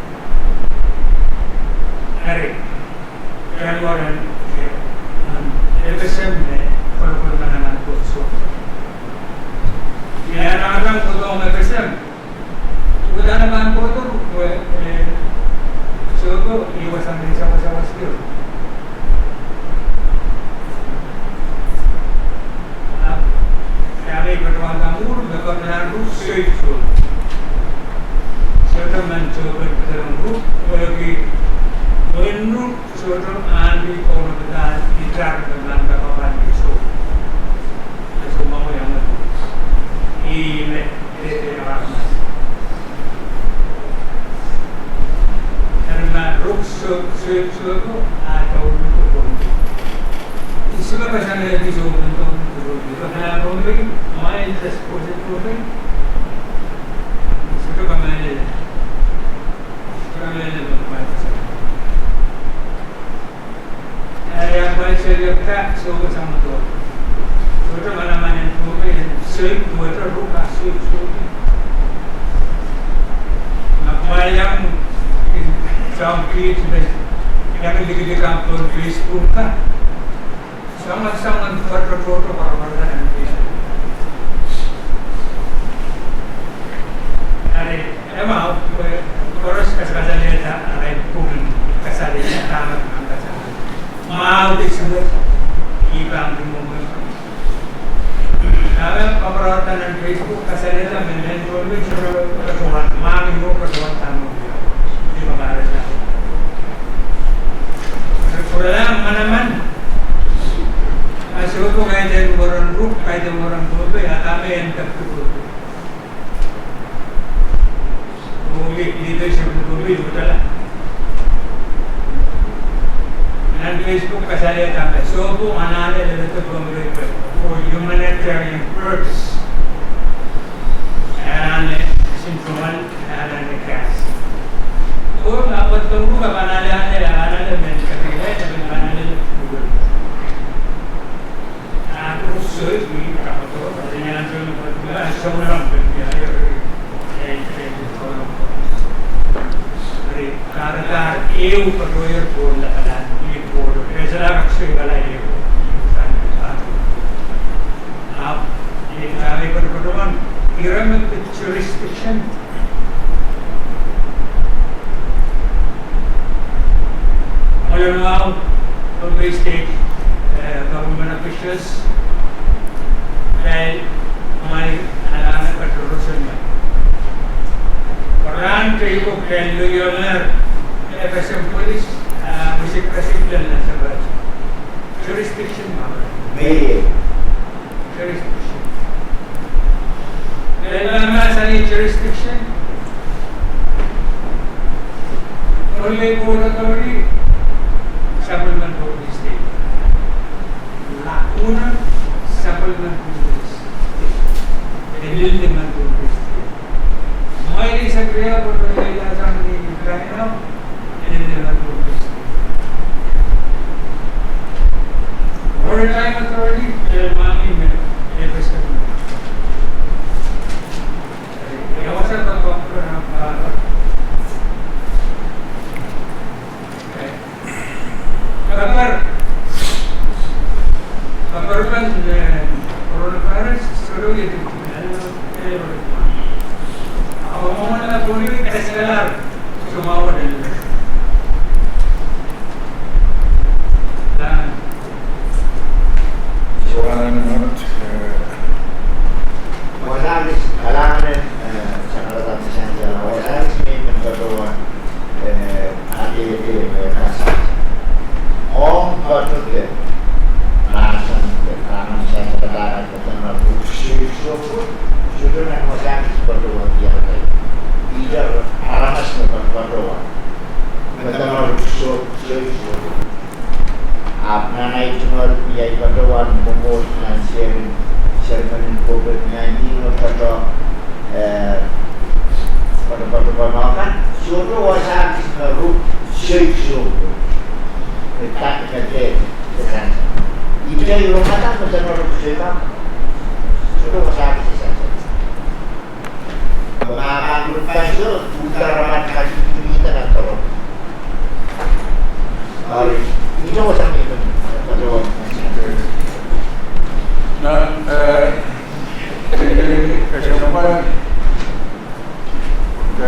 Dahme pahn kohdo, eh, sohpo, ih wasahn me sawasawas kio. Ahpw, dahme patohwan pahn uhd, me pahn ruk soik sohpo. Sohte men sohpo pahn ruk, pwehki, men ruk, sohte ahn di kounopada itar me nan kapakap ni sohpo. Sohpo mwahu iang me. Ih me. Eri, ahpw sohte manaman en Pohnpei en soik duwehte ruk a soik sohpo. Ahpw ma iang, iang kiht me, iang likilik ahpw pohn Facebook ka. Soangen, soangen patohwan patohwan en Facebook. Eri, e mwahu, pwe koaros kasakasalehda arail pwungen kasalehda dahme pahn kasale. Mwahu de suwed, ih pahn ri mwomwen. Dahme pahn patohwan nan Facebook kasalehda me mehn Pohnpei sohte patohwan, mwahu de patohwan dahme. Ih pahn patohwan. Pwurala manaman, a sohpo kaidehn mwurin ruk, kaidehn mwurin Pohnpei, a dahme en dahpw Pohnpei. Pohnpei, leadership en Pohnpei, pwurala. Nan Facebook kasalehda me sohpo anahne leledo Pohnpei for humanitarian purpose. Anahne sintoan, anahne gas. Oh, ma pahn ruk a pahn ale, ale, ale, men kepilai, men pahn ale. Eri, kahrehda ehu patohwan lapalahn, ih pahn patohwan, pesela rak soikala ehu. Ahpw, ih dahme pahn patohwan, ire me jurisdiction. Mwoalen mwahu, Pohnpei State, eh, government officials, kitail mwail anahne patohwan roson me. Pwe rahn teiko kitail loiohler, eh, FSM police, eh, misi president nan sampah. Jurisdiction mwahu. Mei. Jurisdiction. Pil ma mahsanih jurisdiction. Pohnpei Port Authority, sapwellimen Pohnpei State. Lakuna, sapwellimen Pohnpei State. Elillimen Pohnpei State. Mwail eisek riau pwe pil lasang ni Rhino. Maritime Authority, eh, mami me, eh, FSM. Eh, ya wasa ba, ba, ba, ba. Eh, kaper, kaper pahn, eh, coronavirus, sohte iang, eh, eh, oh, mwoalen pwungen kasalehda. Soangen minit, eh, wasahn kis kalahngan, eh, Sangerada Sangerada, wasahn kis me I men patohwan, eh, adehde, eh, kasal. Ong patohwan, mahsen, eh, kalahngan Sangerada, me dene ruk soik sohpo, sohte nan wasahn kis patohwan diarada. Ihte aramas me patohwan. Me dene ruk soik sohpo. Ahpw nan ahi tungoal, I patohwan mwomwohd nan seri, seri men en COVID nineteen me patohwan, eh, patohwan, patohwan kan. Sohte wasahn kis me ruk soik sohpo. Me tak me te, te kan. Ihte iro mada me dene ruk soik kan. Sohte wasahn kis kan. Nan, eh, eh, eh, eh,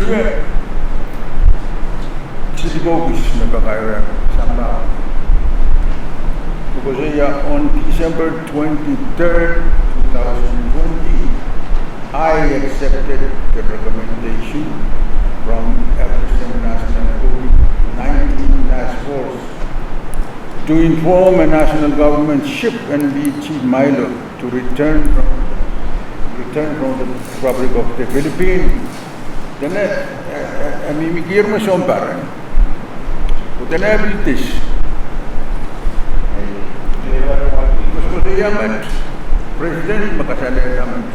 Ih, silikokis me pakaira sampah. Koasoia, on December twenty-third, two thousand twenty, I accepted the recommendation from F S M National COVID nineteen Task Force to inform a national government ship N B G Milo to return from, return from the Republic of the Philippines. Dene, eh, eh, eh, mihmi kier me sounpar, eh. Oh dene pil dis. Koasokoasoia met, President me kasalehda met.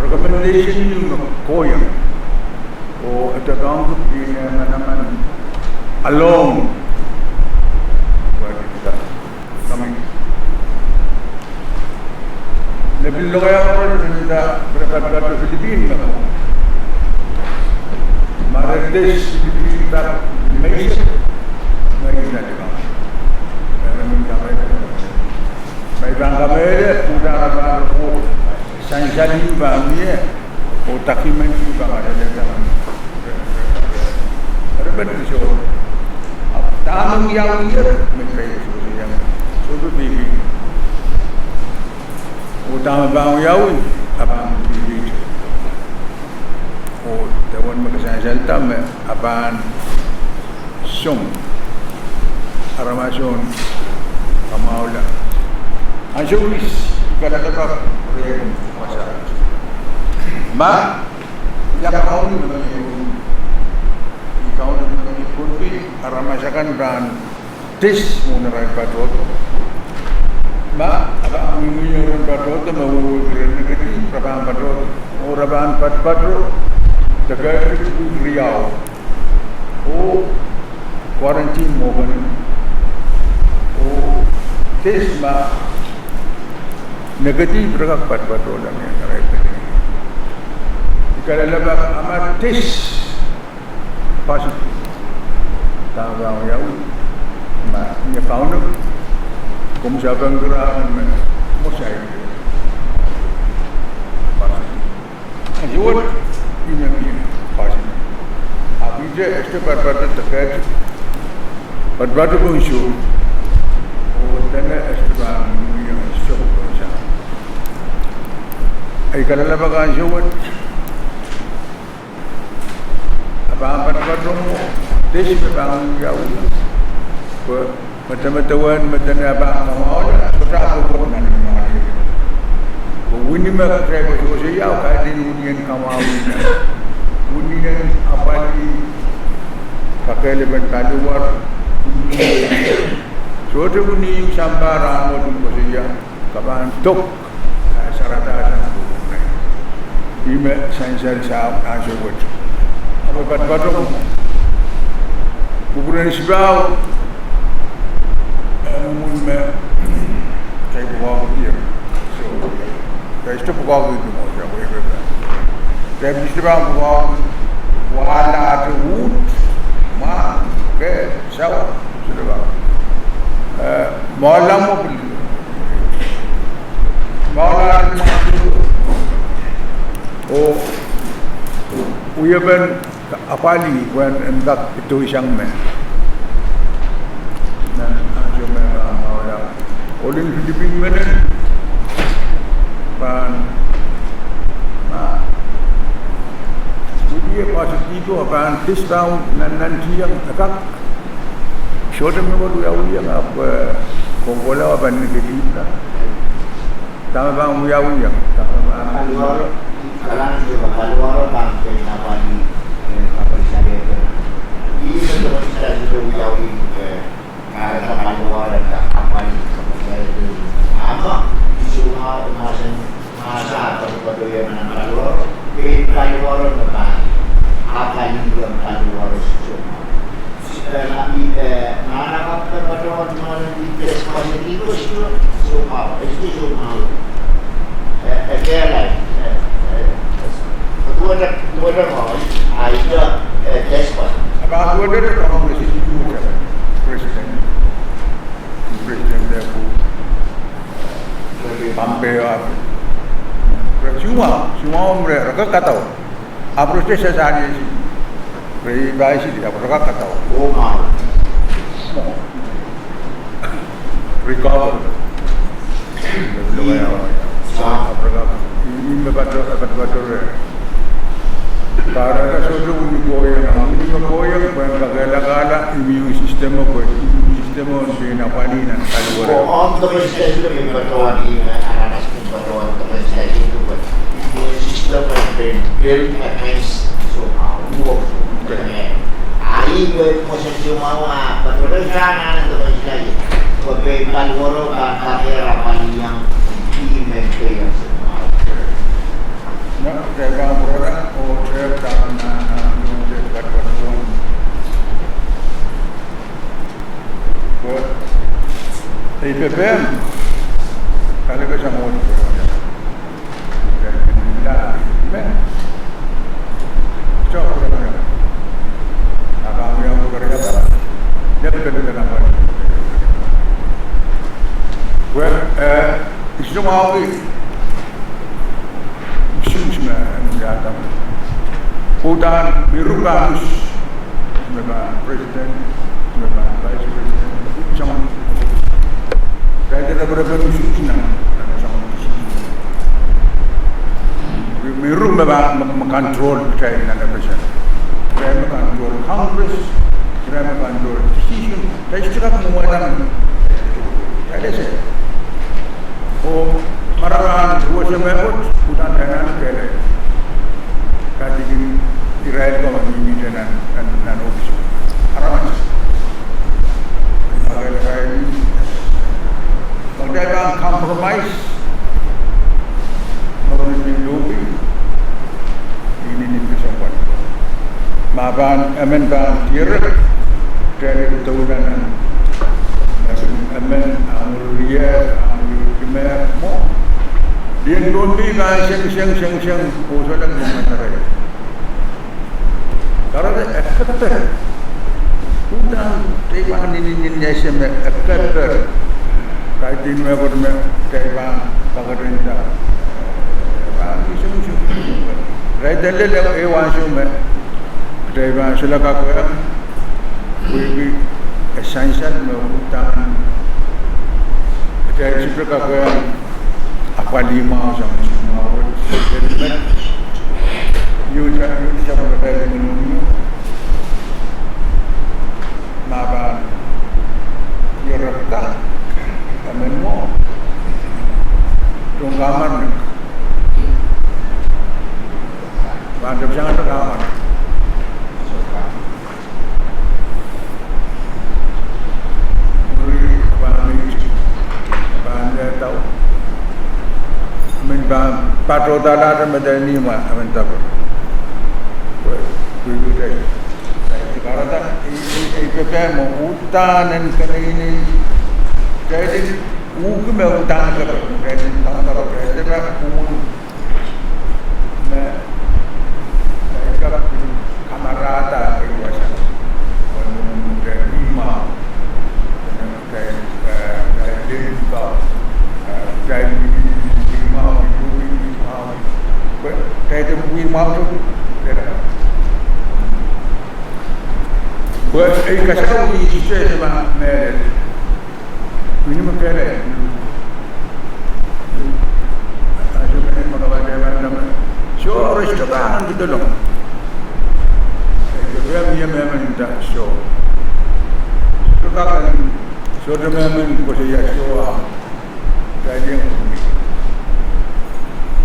Recommendation ieu me kohieng. Oh e doadoahngki pwihn en manaman alone. Wehwehki committee. Lepin lokaia koaros en nda, re patopato Filipin me ko. Ma re dis Filipin pak meise, me inda likan. Me re min kamehlele. Me I pahn kamehlele, uhdahn re pahn report. Sansal ieu pahn mie, oh document ieu pahn kasalehda. Re pahn kiso. Ahpw dahme wiawi, me pei sohte iang. Sohte pei. Oh dahme pahn wiawi, a pahn pei. Oh dewen me kasansalda me a pahn song aramaso en kamwahula. Ansou kis I kalelapak rehn wasa. Ma ia kaun me mie, ia kaun me mie Pohnpei, aramas akan pahn dis mwohn arail patohdo. Ma a pahn mihmi ren patohdo, me wehwehki ren negative, re pahn patohdo. Oh re pahn patopato, de kehdi wihk riau. Oh quarantine mwohn. Oh dis ma negative re kak patopato leme arail patohdo. I kalelapak a ma dis positive, dahme pahn wiawi, ma ia kaun me, komw sapengki rahn me, mwo saik positive. Ansou wet I men mie positive. Ahpw I sohte patopato de kehdi, patopato pohn soh. Oh dene e sohte pahn mie soh pohn soh. I kalelapak ansou wet. A pahn patopato mwo, dis me pahn wiawi. Pwe medemedewe me dene a pahn kamwahula, sohte pahn nan imwahli. Pwe wini me kitail koasokoasoia, kaidehn winien kamwahula. Winien apwalih, kakehlapen paliwar. Sohte wini ieu sampah, rahn wet I koasoia, ke pahn dok, eh, sarada sang. Ih me sansal sang ansou wet. Ahpw patopato mwo. Kupwuren sipahu, eh, mwomwen me, kitail pwukoahki ie. So, kitail sohte pwukoahki ie mwo, ia wehwehki. Kitail pil sohte pahn pwukoahki wahlahte uhd, ma, ke, sawa, sohte pahn. Eh, mwohla mwo pil. Mwohla mwo. Oh wiepen apwalih pwehn en kak ido sang me. Nan ansou me pahn mwohla. Ohl en Filipin menen pahn, ma, wiepe positive pahn dis pahn nan, nantihong e kak. Sohte me wia wiawiong ahpw, eh, kohkohla pahn negative la. Dahme pahn wiawi, dahme pahn paliwaro, kalan sohte paliwaro pahn pein apwalih, eh, kapwaiada. Ih me sohte wiawi, eh, kahrehda paliwaro, eh, apwalih kapwaiada. Ahpw, ih soumwahu mahsen, mahsen, patopato ieu nan paliwaro, pein paliwaro me pahn apwalih paliwaro soumwahu. President, President Pompeo, ah, soumwahu, soumwahu me re kak kadaur. Ahpw re sohte sehse ni, re iei pahisidi, ahpw re kak kadaur. Recover. Ahpw re kak, ih me patopato, patopato re. Kahrehda sohte wini kohieng, wini me kohieng, pwehn kakehlakahla immune system, pwe immune system en pein apwalih nan paliwaro. Ei pepehm, kali ke sang ot. Well, eh, I soumwahuki issues me, eh, uhdahn, uhdahn me ruhpahn, me pahn president, me pahn vice president, soangen. Kaidehn pere pahn issues nan, nan soangen. Me ruh me pahn, me, me control kitail nan FSM. Kitail me control Congress, kitail me control decision, kitail sohte kak mwomwen. Kitail ese. Oh, marain ruwese me wet, uhdahn kitail anahne kehlail. Kaidehn irail ko me mihmi nan, nan, nan ohpis. Aramas. Kitail pahn compromise. Marain ni lobi. Inenen kesempwal. Ma pahn, emen pahn dierek, dierek doula nan, emen, emen, amurier, amurier, me, mwo. Lien Pohnpei pahn seng, seng, seng, seng, oh sohte mwo me tarai. Tarai, eh, keper. Uhdahn, kitail pahn inenen ese me, eh, keper. Kaidehn me pahn me, kitail pahn, pahn ketin da. Pahn, seng, seng. Right, lel, eh, ansou me. Kitail pahn solahr kakehlaka, pwehki e sansal me uhdahn kitail sohte kakehlaka apwalih mwahu sang soumwahu wet. Iei, iei, iei, ma pahn ierepda, emen mwo, tohn kamarain. Pahn tepsang te kamarain. Mwuri pahn mihmi, pahn lehdau. Emen pahn patohdalahte me de nihmw, emen dake. Pwe, pwe, pwe, pwe. Kahrehda, ei, ei, ei pepehm me uhdahn en keneinei. Kitail en uhki me uhdahn keper, kitail en dahme keper, kitail en pahn uhki me, eh, kitail kamarahda, eh, wasa. Wen, wen, wen, kitail mihmi mwahu. Kitail, eh, kitail lel mwahu. Eh, kitail mihmi mwahu, mihmi mwahu. Pwe, kitail mihmi mwahu, kitail. Pwe, ei, kasarawi, ih, ih, ma, me, Mihmi me kehlail. Ansou me mie kapahn dehpa dahme, soh, re sohte pahn kidolong. Soh, sohte pahn, soh. Sohte pahn, sohte pahn koasoia soh, ah. Kitail iang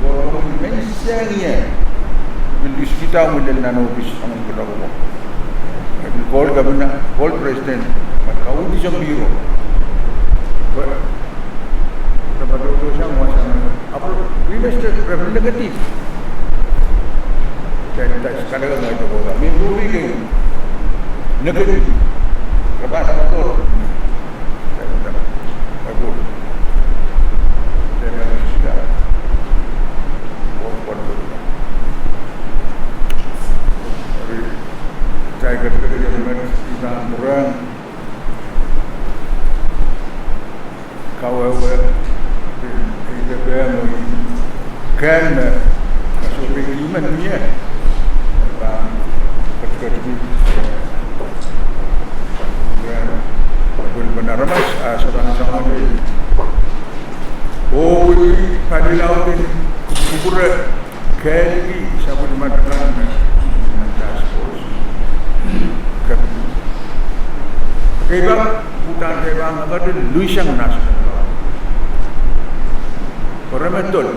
Ko, komwi men sang ie. Pil dispute me lel nan ohpis, angen kudoko. Pil call governor, call president, me kaudok soang biro. Pwe, re patohdo sang wasa, apw, minister re pil negative. Kitail, kitail kalelehki me ito kohda. Mehn Pohnpei kei negative. Re pahn patohdo. Kawehwe, eh, eh, eh, eh, eh, kehl me, me sohte emen mie, pahn ketiket, eh, eh, eh, pil pahn aramas, ah, sohte pahn soangen, oh, wehwehki pali laud en kupwure, kehlki sapwellimatail me, me task force. Ke, ke pahn, uhdahn ke pahn ngeketin luisang national government. Pwe re me dol.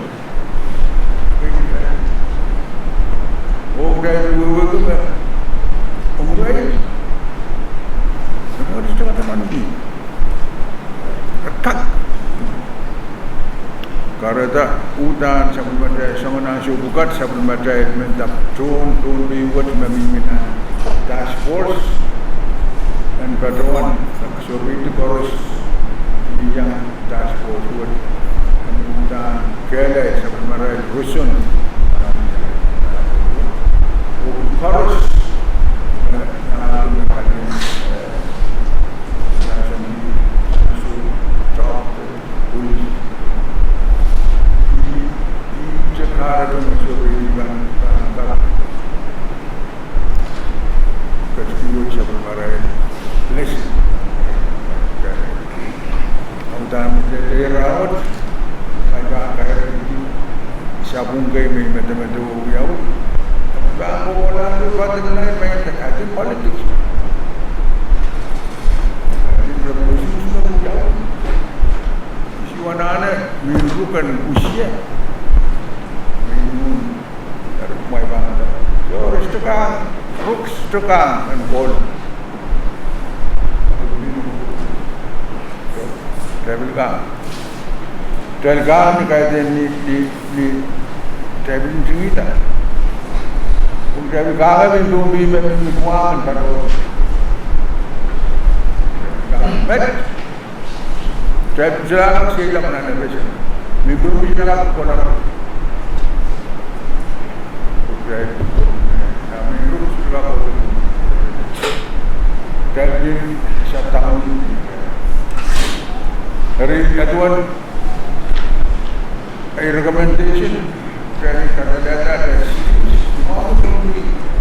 Oh, ke wehwehki me, oh, right. Re me dol, re me dol. Kak. Kahrehda uhdahn sapwellimatail soangen ansou pwukat, sapwellimatail mendahte tohn, tohn pei wet me mihmi nan task force en patohwan, sohpeidi koaros, iang task force wet, en uhdahn kehlail sapwellimatail roson. Oh koaros, eh, eh, Audahm te te raut, ai pahn kairkihdi sapwung kei me I medemedewe wiawi. Pahn kohkohlahte bottom line me I medemedewe politics. Ih anahne mihn ruk en usie. Mihn, eri mwein pahn, so, re sohte kang, ruk sohte kang en koul. Tepil kang. Tepil kang ni kaidehn ni, ni, ni tepil ntingihda. Pwe tepil kang me pwung pwung me, me, me kuang en patoh. Met. Tepil solahr seiloak nan FSM. Me pwung pwung solahr kola. Tepil, tepil solahr kola. Tepil solahr tang. Eri, aduwen, ei recommendation, tepil kadalada, tepil,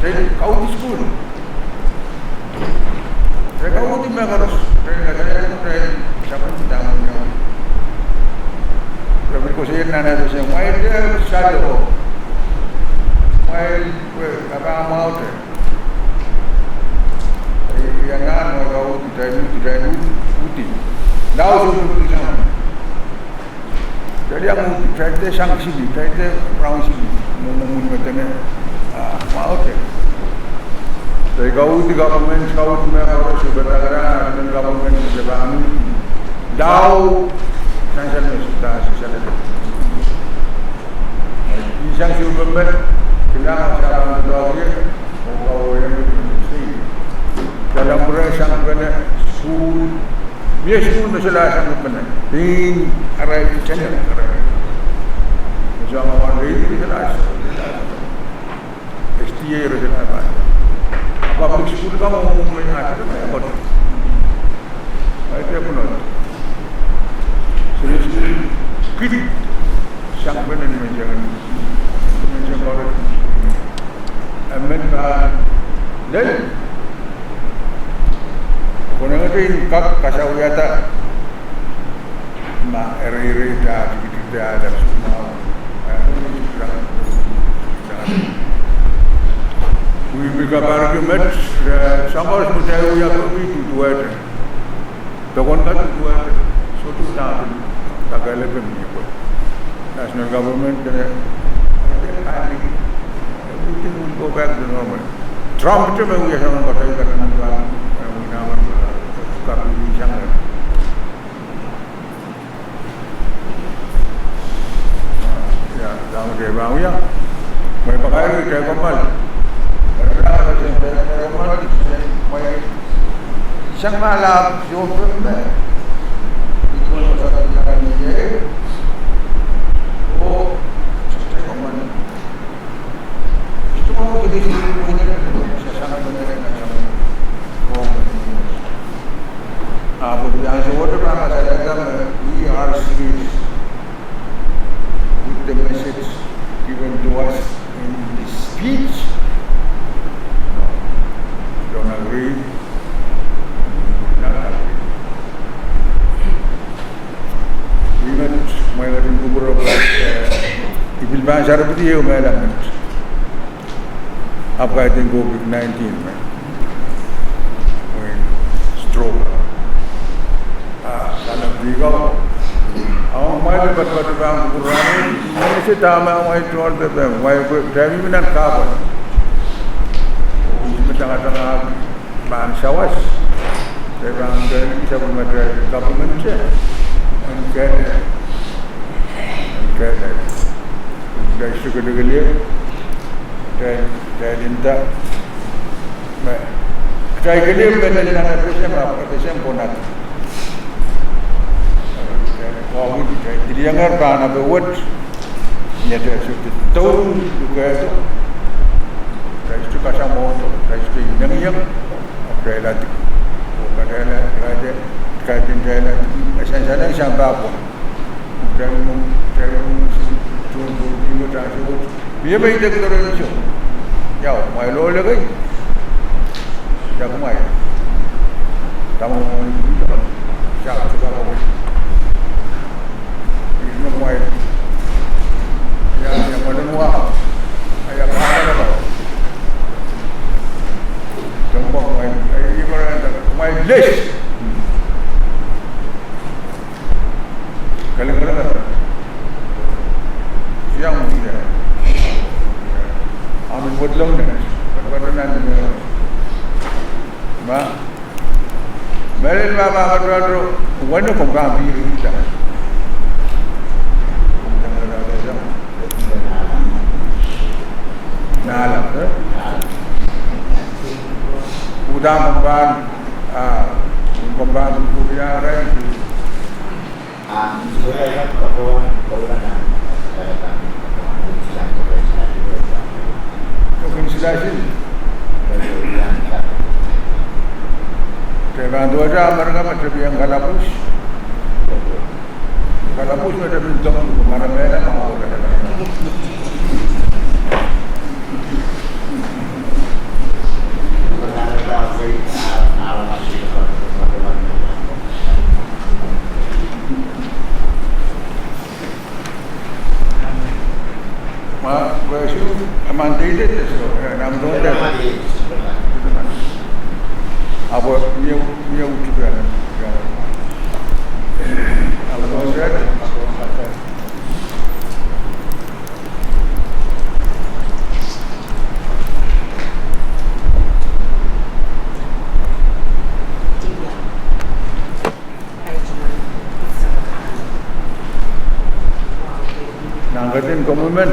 tepil kauhdi sukuhl. Re kauhdi mehkoaros, re kauhdi, re sapwung dahme iang. Re pil koasoia nan FSM, mwein te salo, mwein, we, apa mwaute. Ia nan, mwein kauhdi, tepil, tepil, uhdi. Lao sohte uhdi sang. Tepil iang uhdi, tepil sang sili, tepil round sili, mwo, mwo, mwo, me dene, ah, mwaute. Tepil kauhdi government, kauhdi mehkoaros, se pahn dahkihda, national government, se pahn uhdi. Lao, sansal me sohte, sansal. Ih sang sili pempe, kilang, sansal, oh, kauwe, se. Dalam berai sang pene, sukuhl, mie sukuhl me solahr sang pene. Pein arail tene arail. Sang wan rei solahr. SDA re solahr. Public sukuhl kan mwo mwo me aht me kot. Aht me pwunod. Solahr sukuhl kidi sang pene ni menseng. Menseng koaros. Emen pahn lel. Konehng etein kak kasawiada ma eri eri da, da, da, da, da. Wihwia kapahrki met, eh, soang koaros me tei wia peki duduwehte. Pekon ka duduwehte, sohte uhdahn kakehlail pwe mie pwe. National government, eh, everything will go back to normal. Trump te me wia soangen koasoia kan nan, eh, winaman, eh, kapil sang. Ia, dahme ke pahn wia. Mwein pakairi ke komal. Eri, mwein sang mala sohte me. Ih koal me sohte me. Oh, ke komal. Ahpw ih ansou wet pahn kasalehda me, we are Sarepedi ehu mehla met. Ahpw kaidehn COVID nineteen me, wehin stroke. Ah, kalepdi ko. Ahpw mwail patopato pahn kupwurki, mie se dahme mwail tohn pepehm, mwail pwe, dahme mie nan kahpwal. Oh, me tangatanga pahn sawas. Kitail pahn kehlki sapwellimatail government, en kehlail. En kehlail. Kitail sohte kelehkeliek. Kitail, kitail nda me, kitail kelehpw me lel nan FSM, FSM pwonat. Kitail, kitail diliengehr pahn ape wet. Ni atail sohte douluhl lukehdo, kitail sohte kasamwodo, kitail sohte inengieng, ahpw kitail adiki. Oh kitail, kitail, kitail adiki, e sansalehng sampah pwon. Kitail mwo, kitail mwo, sohte pwon, kitail sohte. Mie me idek doadoahk ansou. Ia, mwail ohl ekei. Ia, kumwail. Dahme mwail, ia, sohte pahn mwail. Ia, ia, mwail en wa. Ia, pahn mwail. Sohte pahn mwail. Ia, mwail, mwail les. Kalingkala. Siang mie. Amen, wet lom nan. Wet, wet nan. Ma. Mehlel ma, ma, ma, ma, ma, wano komw pahn pil ita. Nahla, eh? Uhdahn komw pahn, ah, komw pahn kuria rai. Kitail pahn duwehte Amerika me tepieng kalapwuhs. Kalapwuhs me tepin dong, mara mehla ma. Ma, wehsu, emen deidei de soh, eh, nan dohte. Ahpw, mie, mie utupe. Ahpw, Nan ketin komwi men.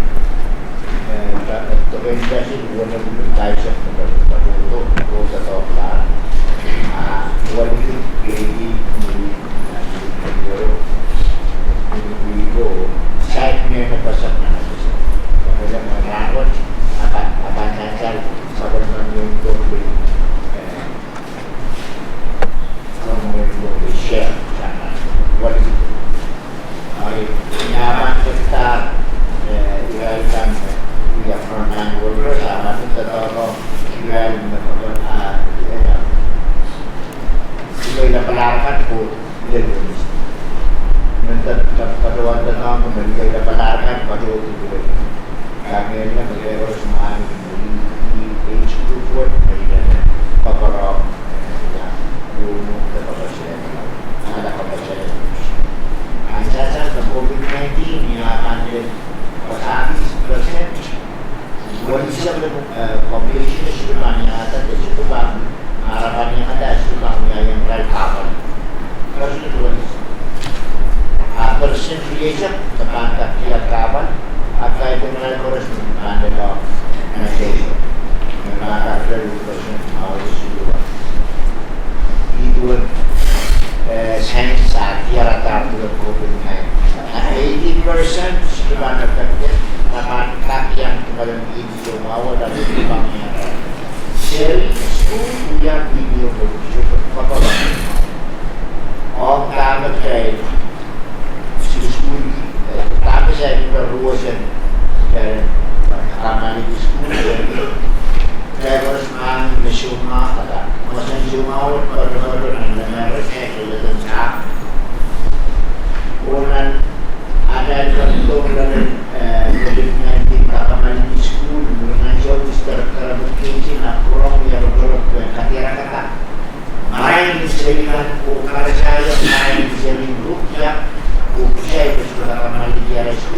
eh, ta-, eh, token dasi wene bulu taisek me patohdo, oh doadoahk lahr. Ah, walikin keidi, euro, euro, sait me ne pasang nan pasang. Kemele me rahnwet, akan, akan ansou, sapwellimen New York, eh, Ai, ni akan sekta, eh, irail kan, eh, irail frontline workers, akan sekta doadoahk, irail me pahn, ah, irail, irail lapalap kan ko, irail. Men ta, ta, ta, doadoahk, men irail lapalap kan, patohdo irail. Kak ngehi me kehkoaros mahn, age group wet, me irail me koapworopwor, eh, ia, rumu, de koapworopwor, eh, ala koapworopwor. Ansou me COVID nineteen, ia, pahn lel, pasapis percent, walisek, eh, population, sohte pahn iangahki, sohte pahn, ara pahn iangahki, sohte pahn iang irail kahpwal. Percent walisek. Ah, percent rieisek, me pahn kak iang kahpwal, ah, kaidehn irail koaros me pahn lel, ah, nation. Me pahn kak lel percent, ah, walisek. Ih duwen, eh, science ah diarada duwen COVID nineteen. Ah, eighty percent, sohte pahn affected, me pahn kak iang tungoalenki soumwahu, ah, sohte pahn iang. Seri, skuhl, wia, video, sohte pahn. Ong dahme kitail, skuhl, eh, dahme saikinte ruosen, eh, kamanik skuhl, eh, kitail koaros mahn me soumwahu, ah, mahsen soumwahu, patopato nan lamaras, eh, lel en sahpw. Oh nan atail patopato nan, eh, COVID nineteen kamanik skuhl, nan ansou district clarification, ah, kurong, ia, patopato, eh, kadiarakada. Marain seri kan, oh, karasaia, marain seri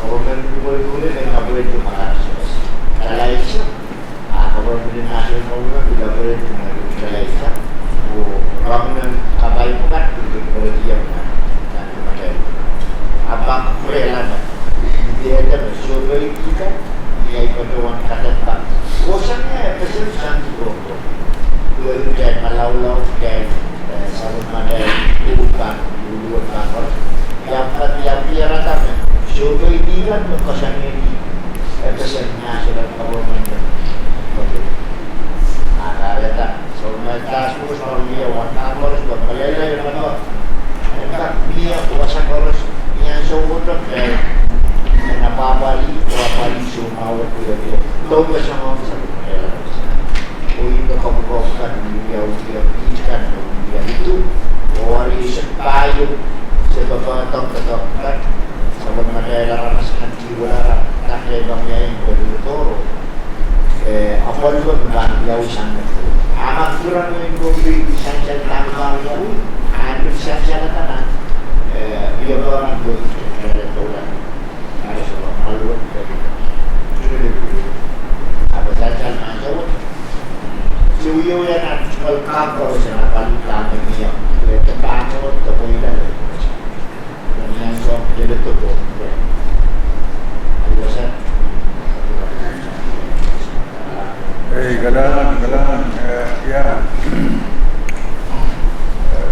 Government pil pwurehng me ngehi pwurehng me kak sohte. Kalaisang. A government national government pil pwurehng me kalaisang. Oh government kapai pwukat pil pwurehng me. Ahpw pwurehng me. Ni dehde me sohte ikan, ni ahi patohwan kadehdehda. Kosonned e pesen sang tuko. Duwe kitail malaulau, kitail, eh, sapwellimatail, duwe kan, duwe kan. Ia, ia, ia, ia, rata me. Sohte ikan me kosonned, eh, pesen national government. Ada, ada. So, me task force pahn wia wan task force pahn malele, eh, pahn, eh, kak mie wasa koaros, mie ansou koaros, eh, eh, na pahpali, pahpali, so, ma wet, eh, eh, tohn me sang, sang, eh, oh, ihte komw, komw kan, wia, wia, wia, kan, wia, itu, oh, wari, se, paio, se, pahpa, tohn, tohn, kan, sapwellimatail aramas kan, tiwel ara, tak, eh, pahn mie, eh, pahn, eh, toro. Eh, apwal pahn pahn iau sang. Ahpw kuran me pahn pil sansal pahn iau. Ahpw sansal akan, eh, ia pahn pahn pahn pahn pahn. Ahpw sansal nan sawa. So ia ia nan sansal kan pahn sansal pahn pahn ia. Eh, pahn pahn pahn. Ei, kalahngan, kalahngan, eh, ia. Eh,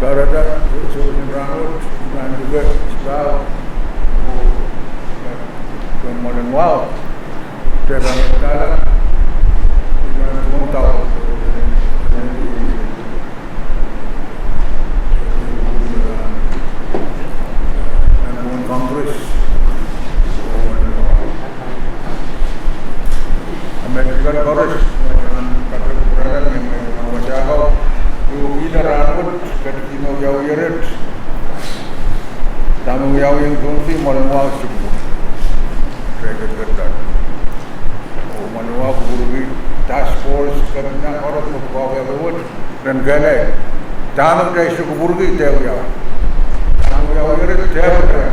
kahrehda, sewese rahn wet, I pahn luke sipau, oh, eh, mwoalen wahu, tepin dahla, I pahn tuhwong dau. Congress. Amerika koaros, nan kate pwurala, nan kate pwurala, nan kate pwurala, iei rahn wet, ketiket me wiawi ier wet. Dahme wiawi ong Pohnpei, mwoalen wahu, sukuhl. Treketket. Oh mwoalen wahu kupwurki task force, kepina koaros me pwukoa wiawi wet. Ren kehlail. Dahme kitail sohte kupwurki, dehr wiawi. Dahme wiawi ier wet, dehr wiawi.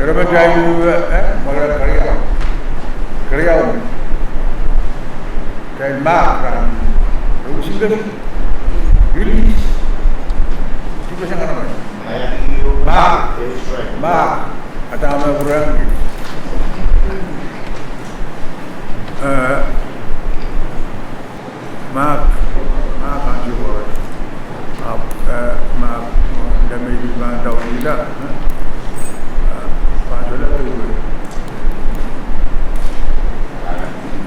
Ire me kitail, eh, mwoalen keriau. Keriau. Kitail mahk rahn. Single. Release. Tipe sang aramas. Mahk. Mahk. Ata me pwurehng. Eh, Mahk. Mahk ansou wet. Ahpw, eh, Mahk, nda me I pahn ndahwihla, eh, pahn sohla peiwe.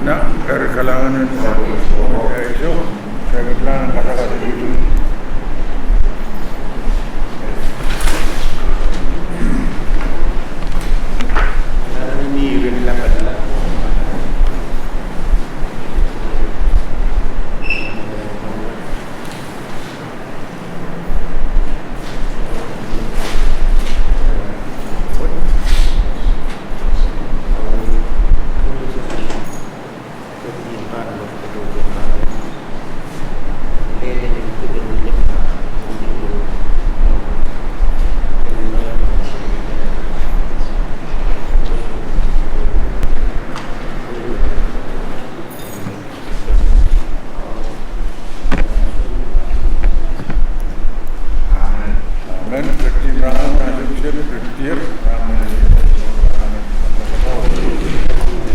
Nan eri kalahngan en, eh, so, eri kalahngan en kasakasa.